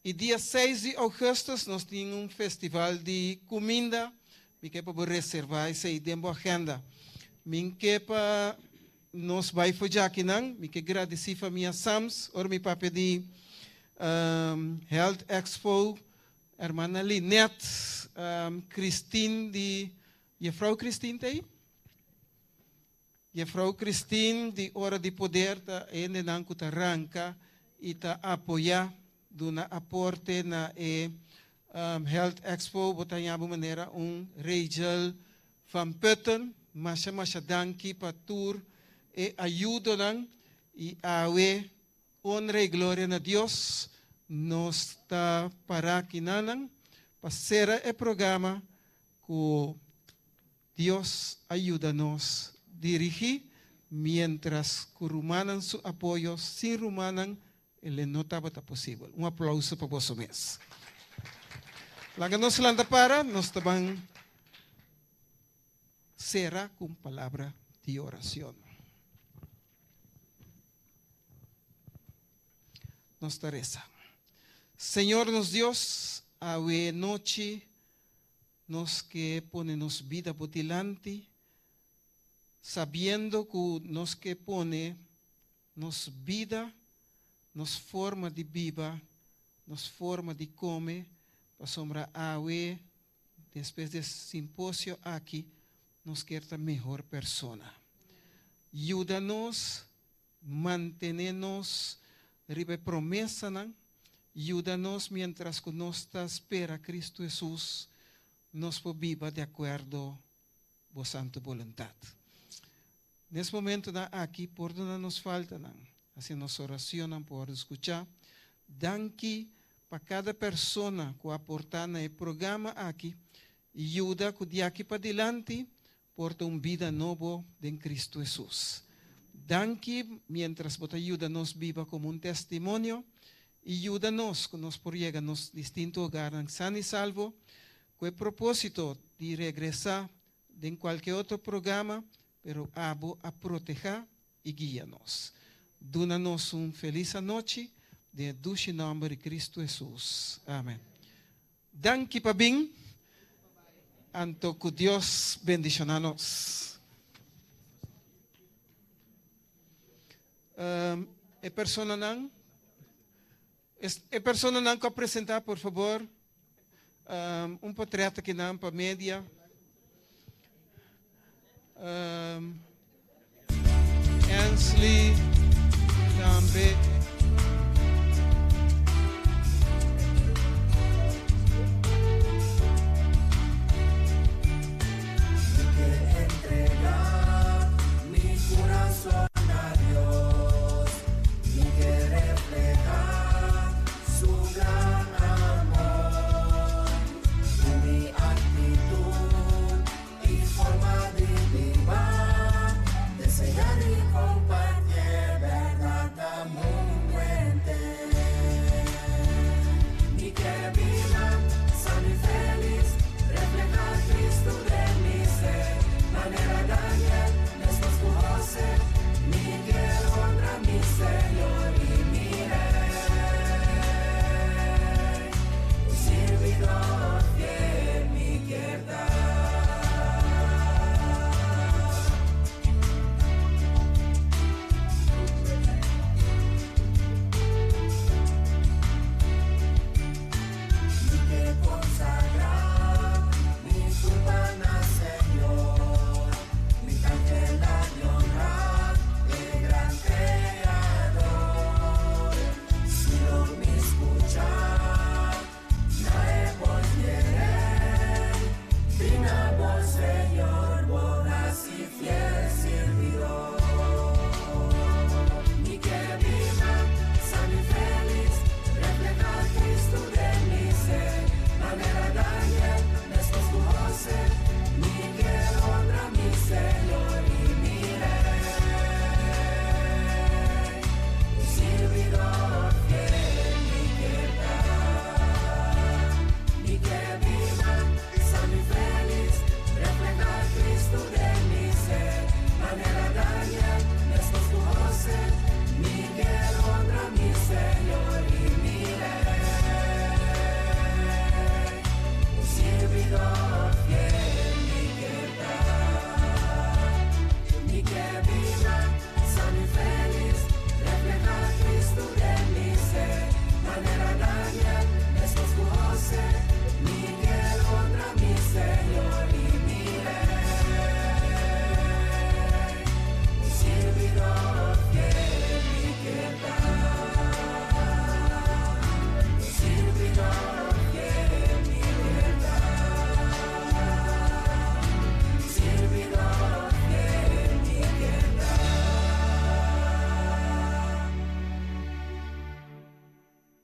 I dia seis di augustus nos tin un festival di kuminda. Mi ke pa bo reserva esei den bo agenda. Mi ke pa nos bai for djakinan. Mi ke gradisí famia Sams ora mi papia di Health Expo, hermana Lynette, Christine di, Jefrouw Christine ta ei? Jefrouw Christine di Ora di Poder ta hendenan ku ta ranka i ta apoyá, duna aporte na e Health Expo. Bo ta haña bo manera un Rachel van Putten. Masha masha danki pa tur e ayudonan i awe honra i gloria na Dios nos ta pará kinanan pa sera e programa ku Dios a yuda nos dirigí miéntras ku rumannan su apoyo, sin rumannan e le no tabata posibel. Un aplauso pa boso mes. Laga nos lanta para, nos ta ban sera ku un palabra di oracion. Nos ta resa. Señor nos Dios, awe nochi Nos ke pone nos bida bo dilanti. Sabiendo ku nos ke pone nos bida, nos forma di biba, nos forma di kome, pasobra awe, despues di e simposio aki, nos kier ta mehor persona. Yuda nos mantené nos riba e promesanan, yuda nos miéntras ku nos ta spera Kristu Hesus, nos por biba di akuerdo bo santu boluntat. Nes momentonan aki, pordona nos faltanan, asina nos oracionnan por wòrdu skuchá. Danki pa kada persona ku a aportá na e programa aki i yuda ku di aki padilanti por ta un bida nobo den Kristu Hesus. Danki miéntras bo ta yuda nos biba komo un testimonio i yuda nos ku nos por yega nos distinto hogarnan san i salvo Ku e propósito di regresá den kualke otro programa, pero abo a protehá i guia nos. Duna nos un felis anochi den e dushi nòmber di Kristu Hesus. Amen. Danki pa bin, anto ku Dios bendishoná nos. E personanan. E personanan ku a presentá por fabor un potret akinan pa media. Ansley tambe.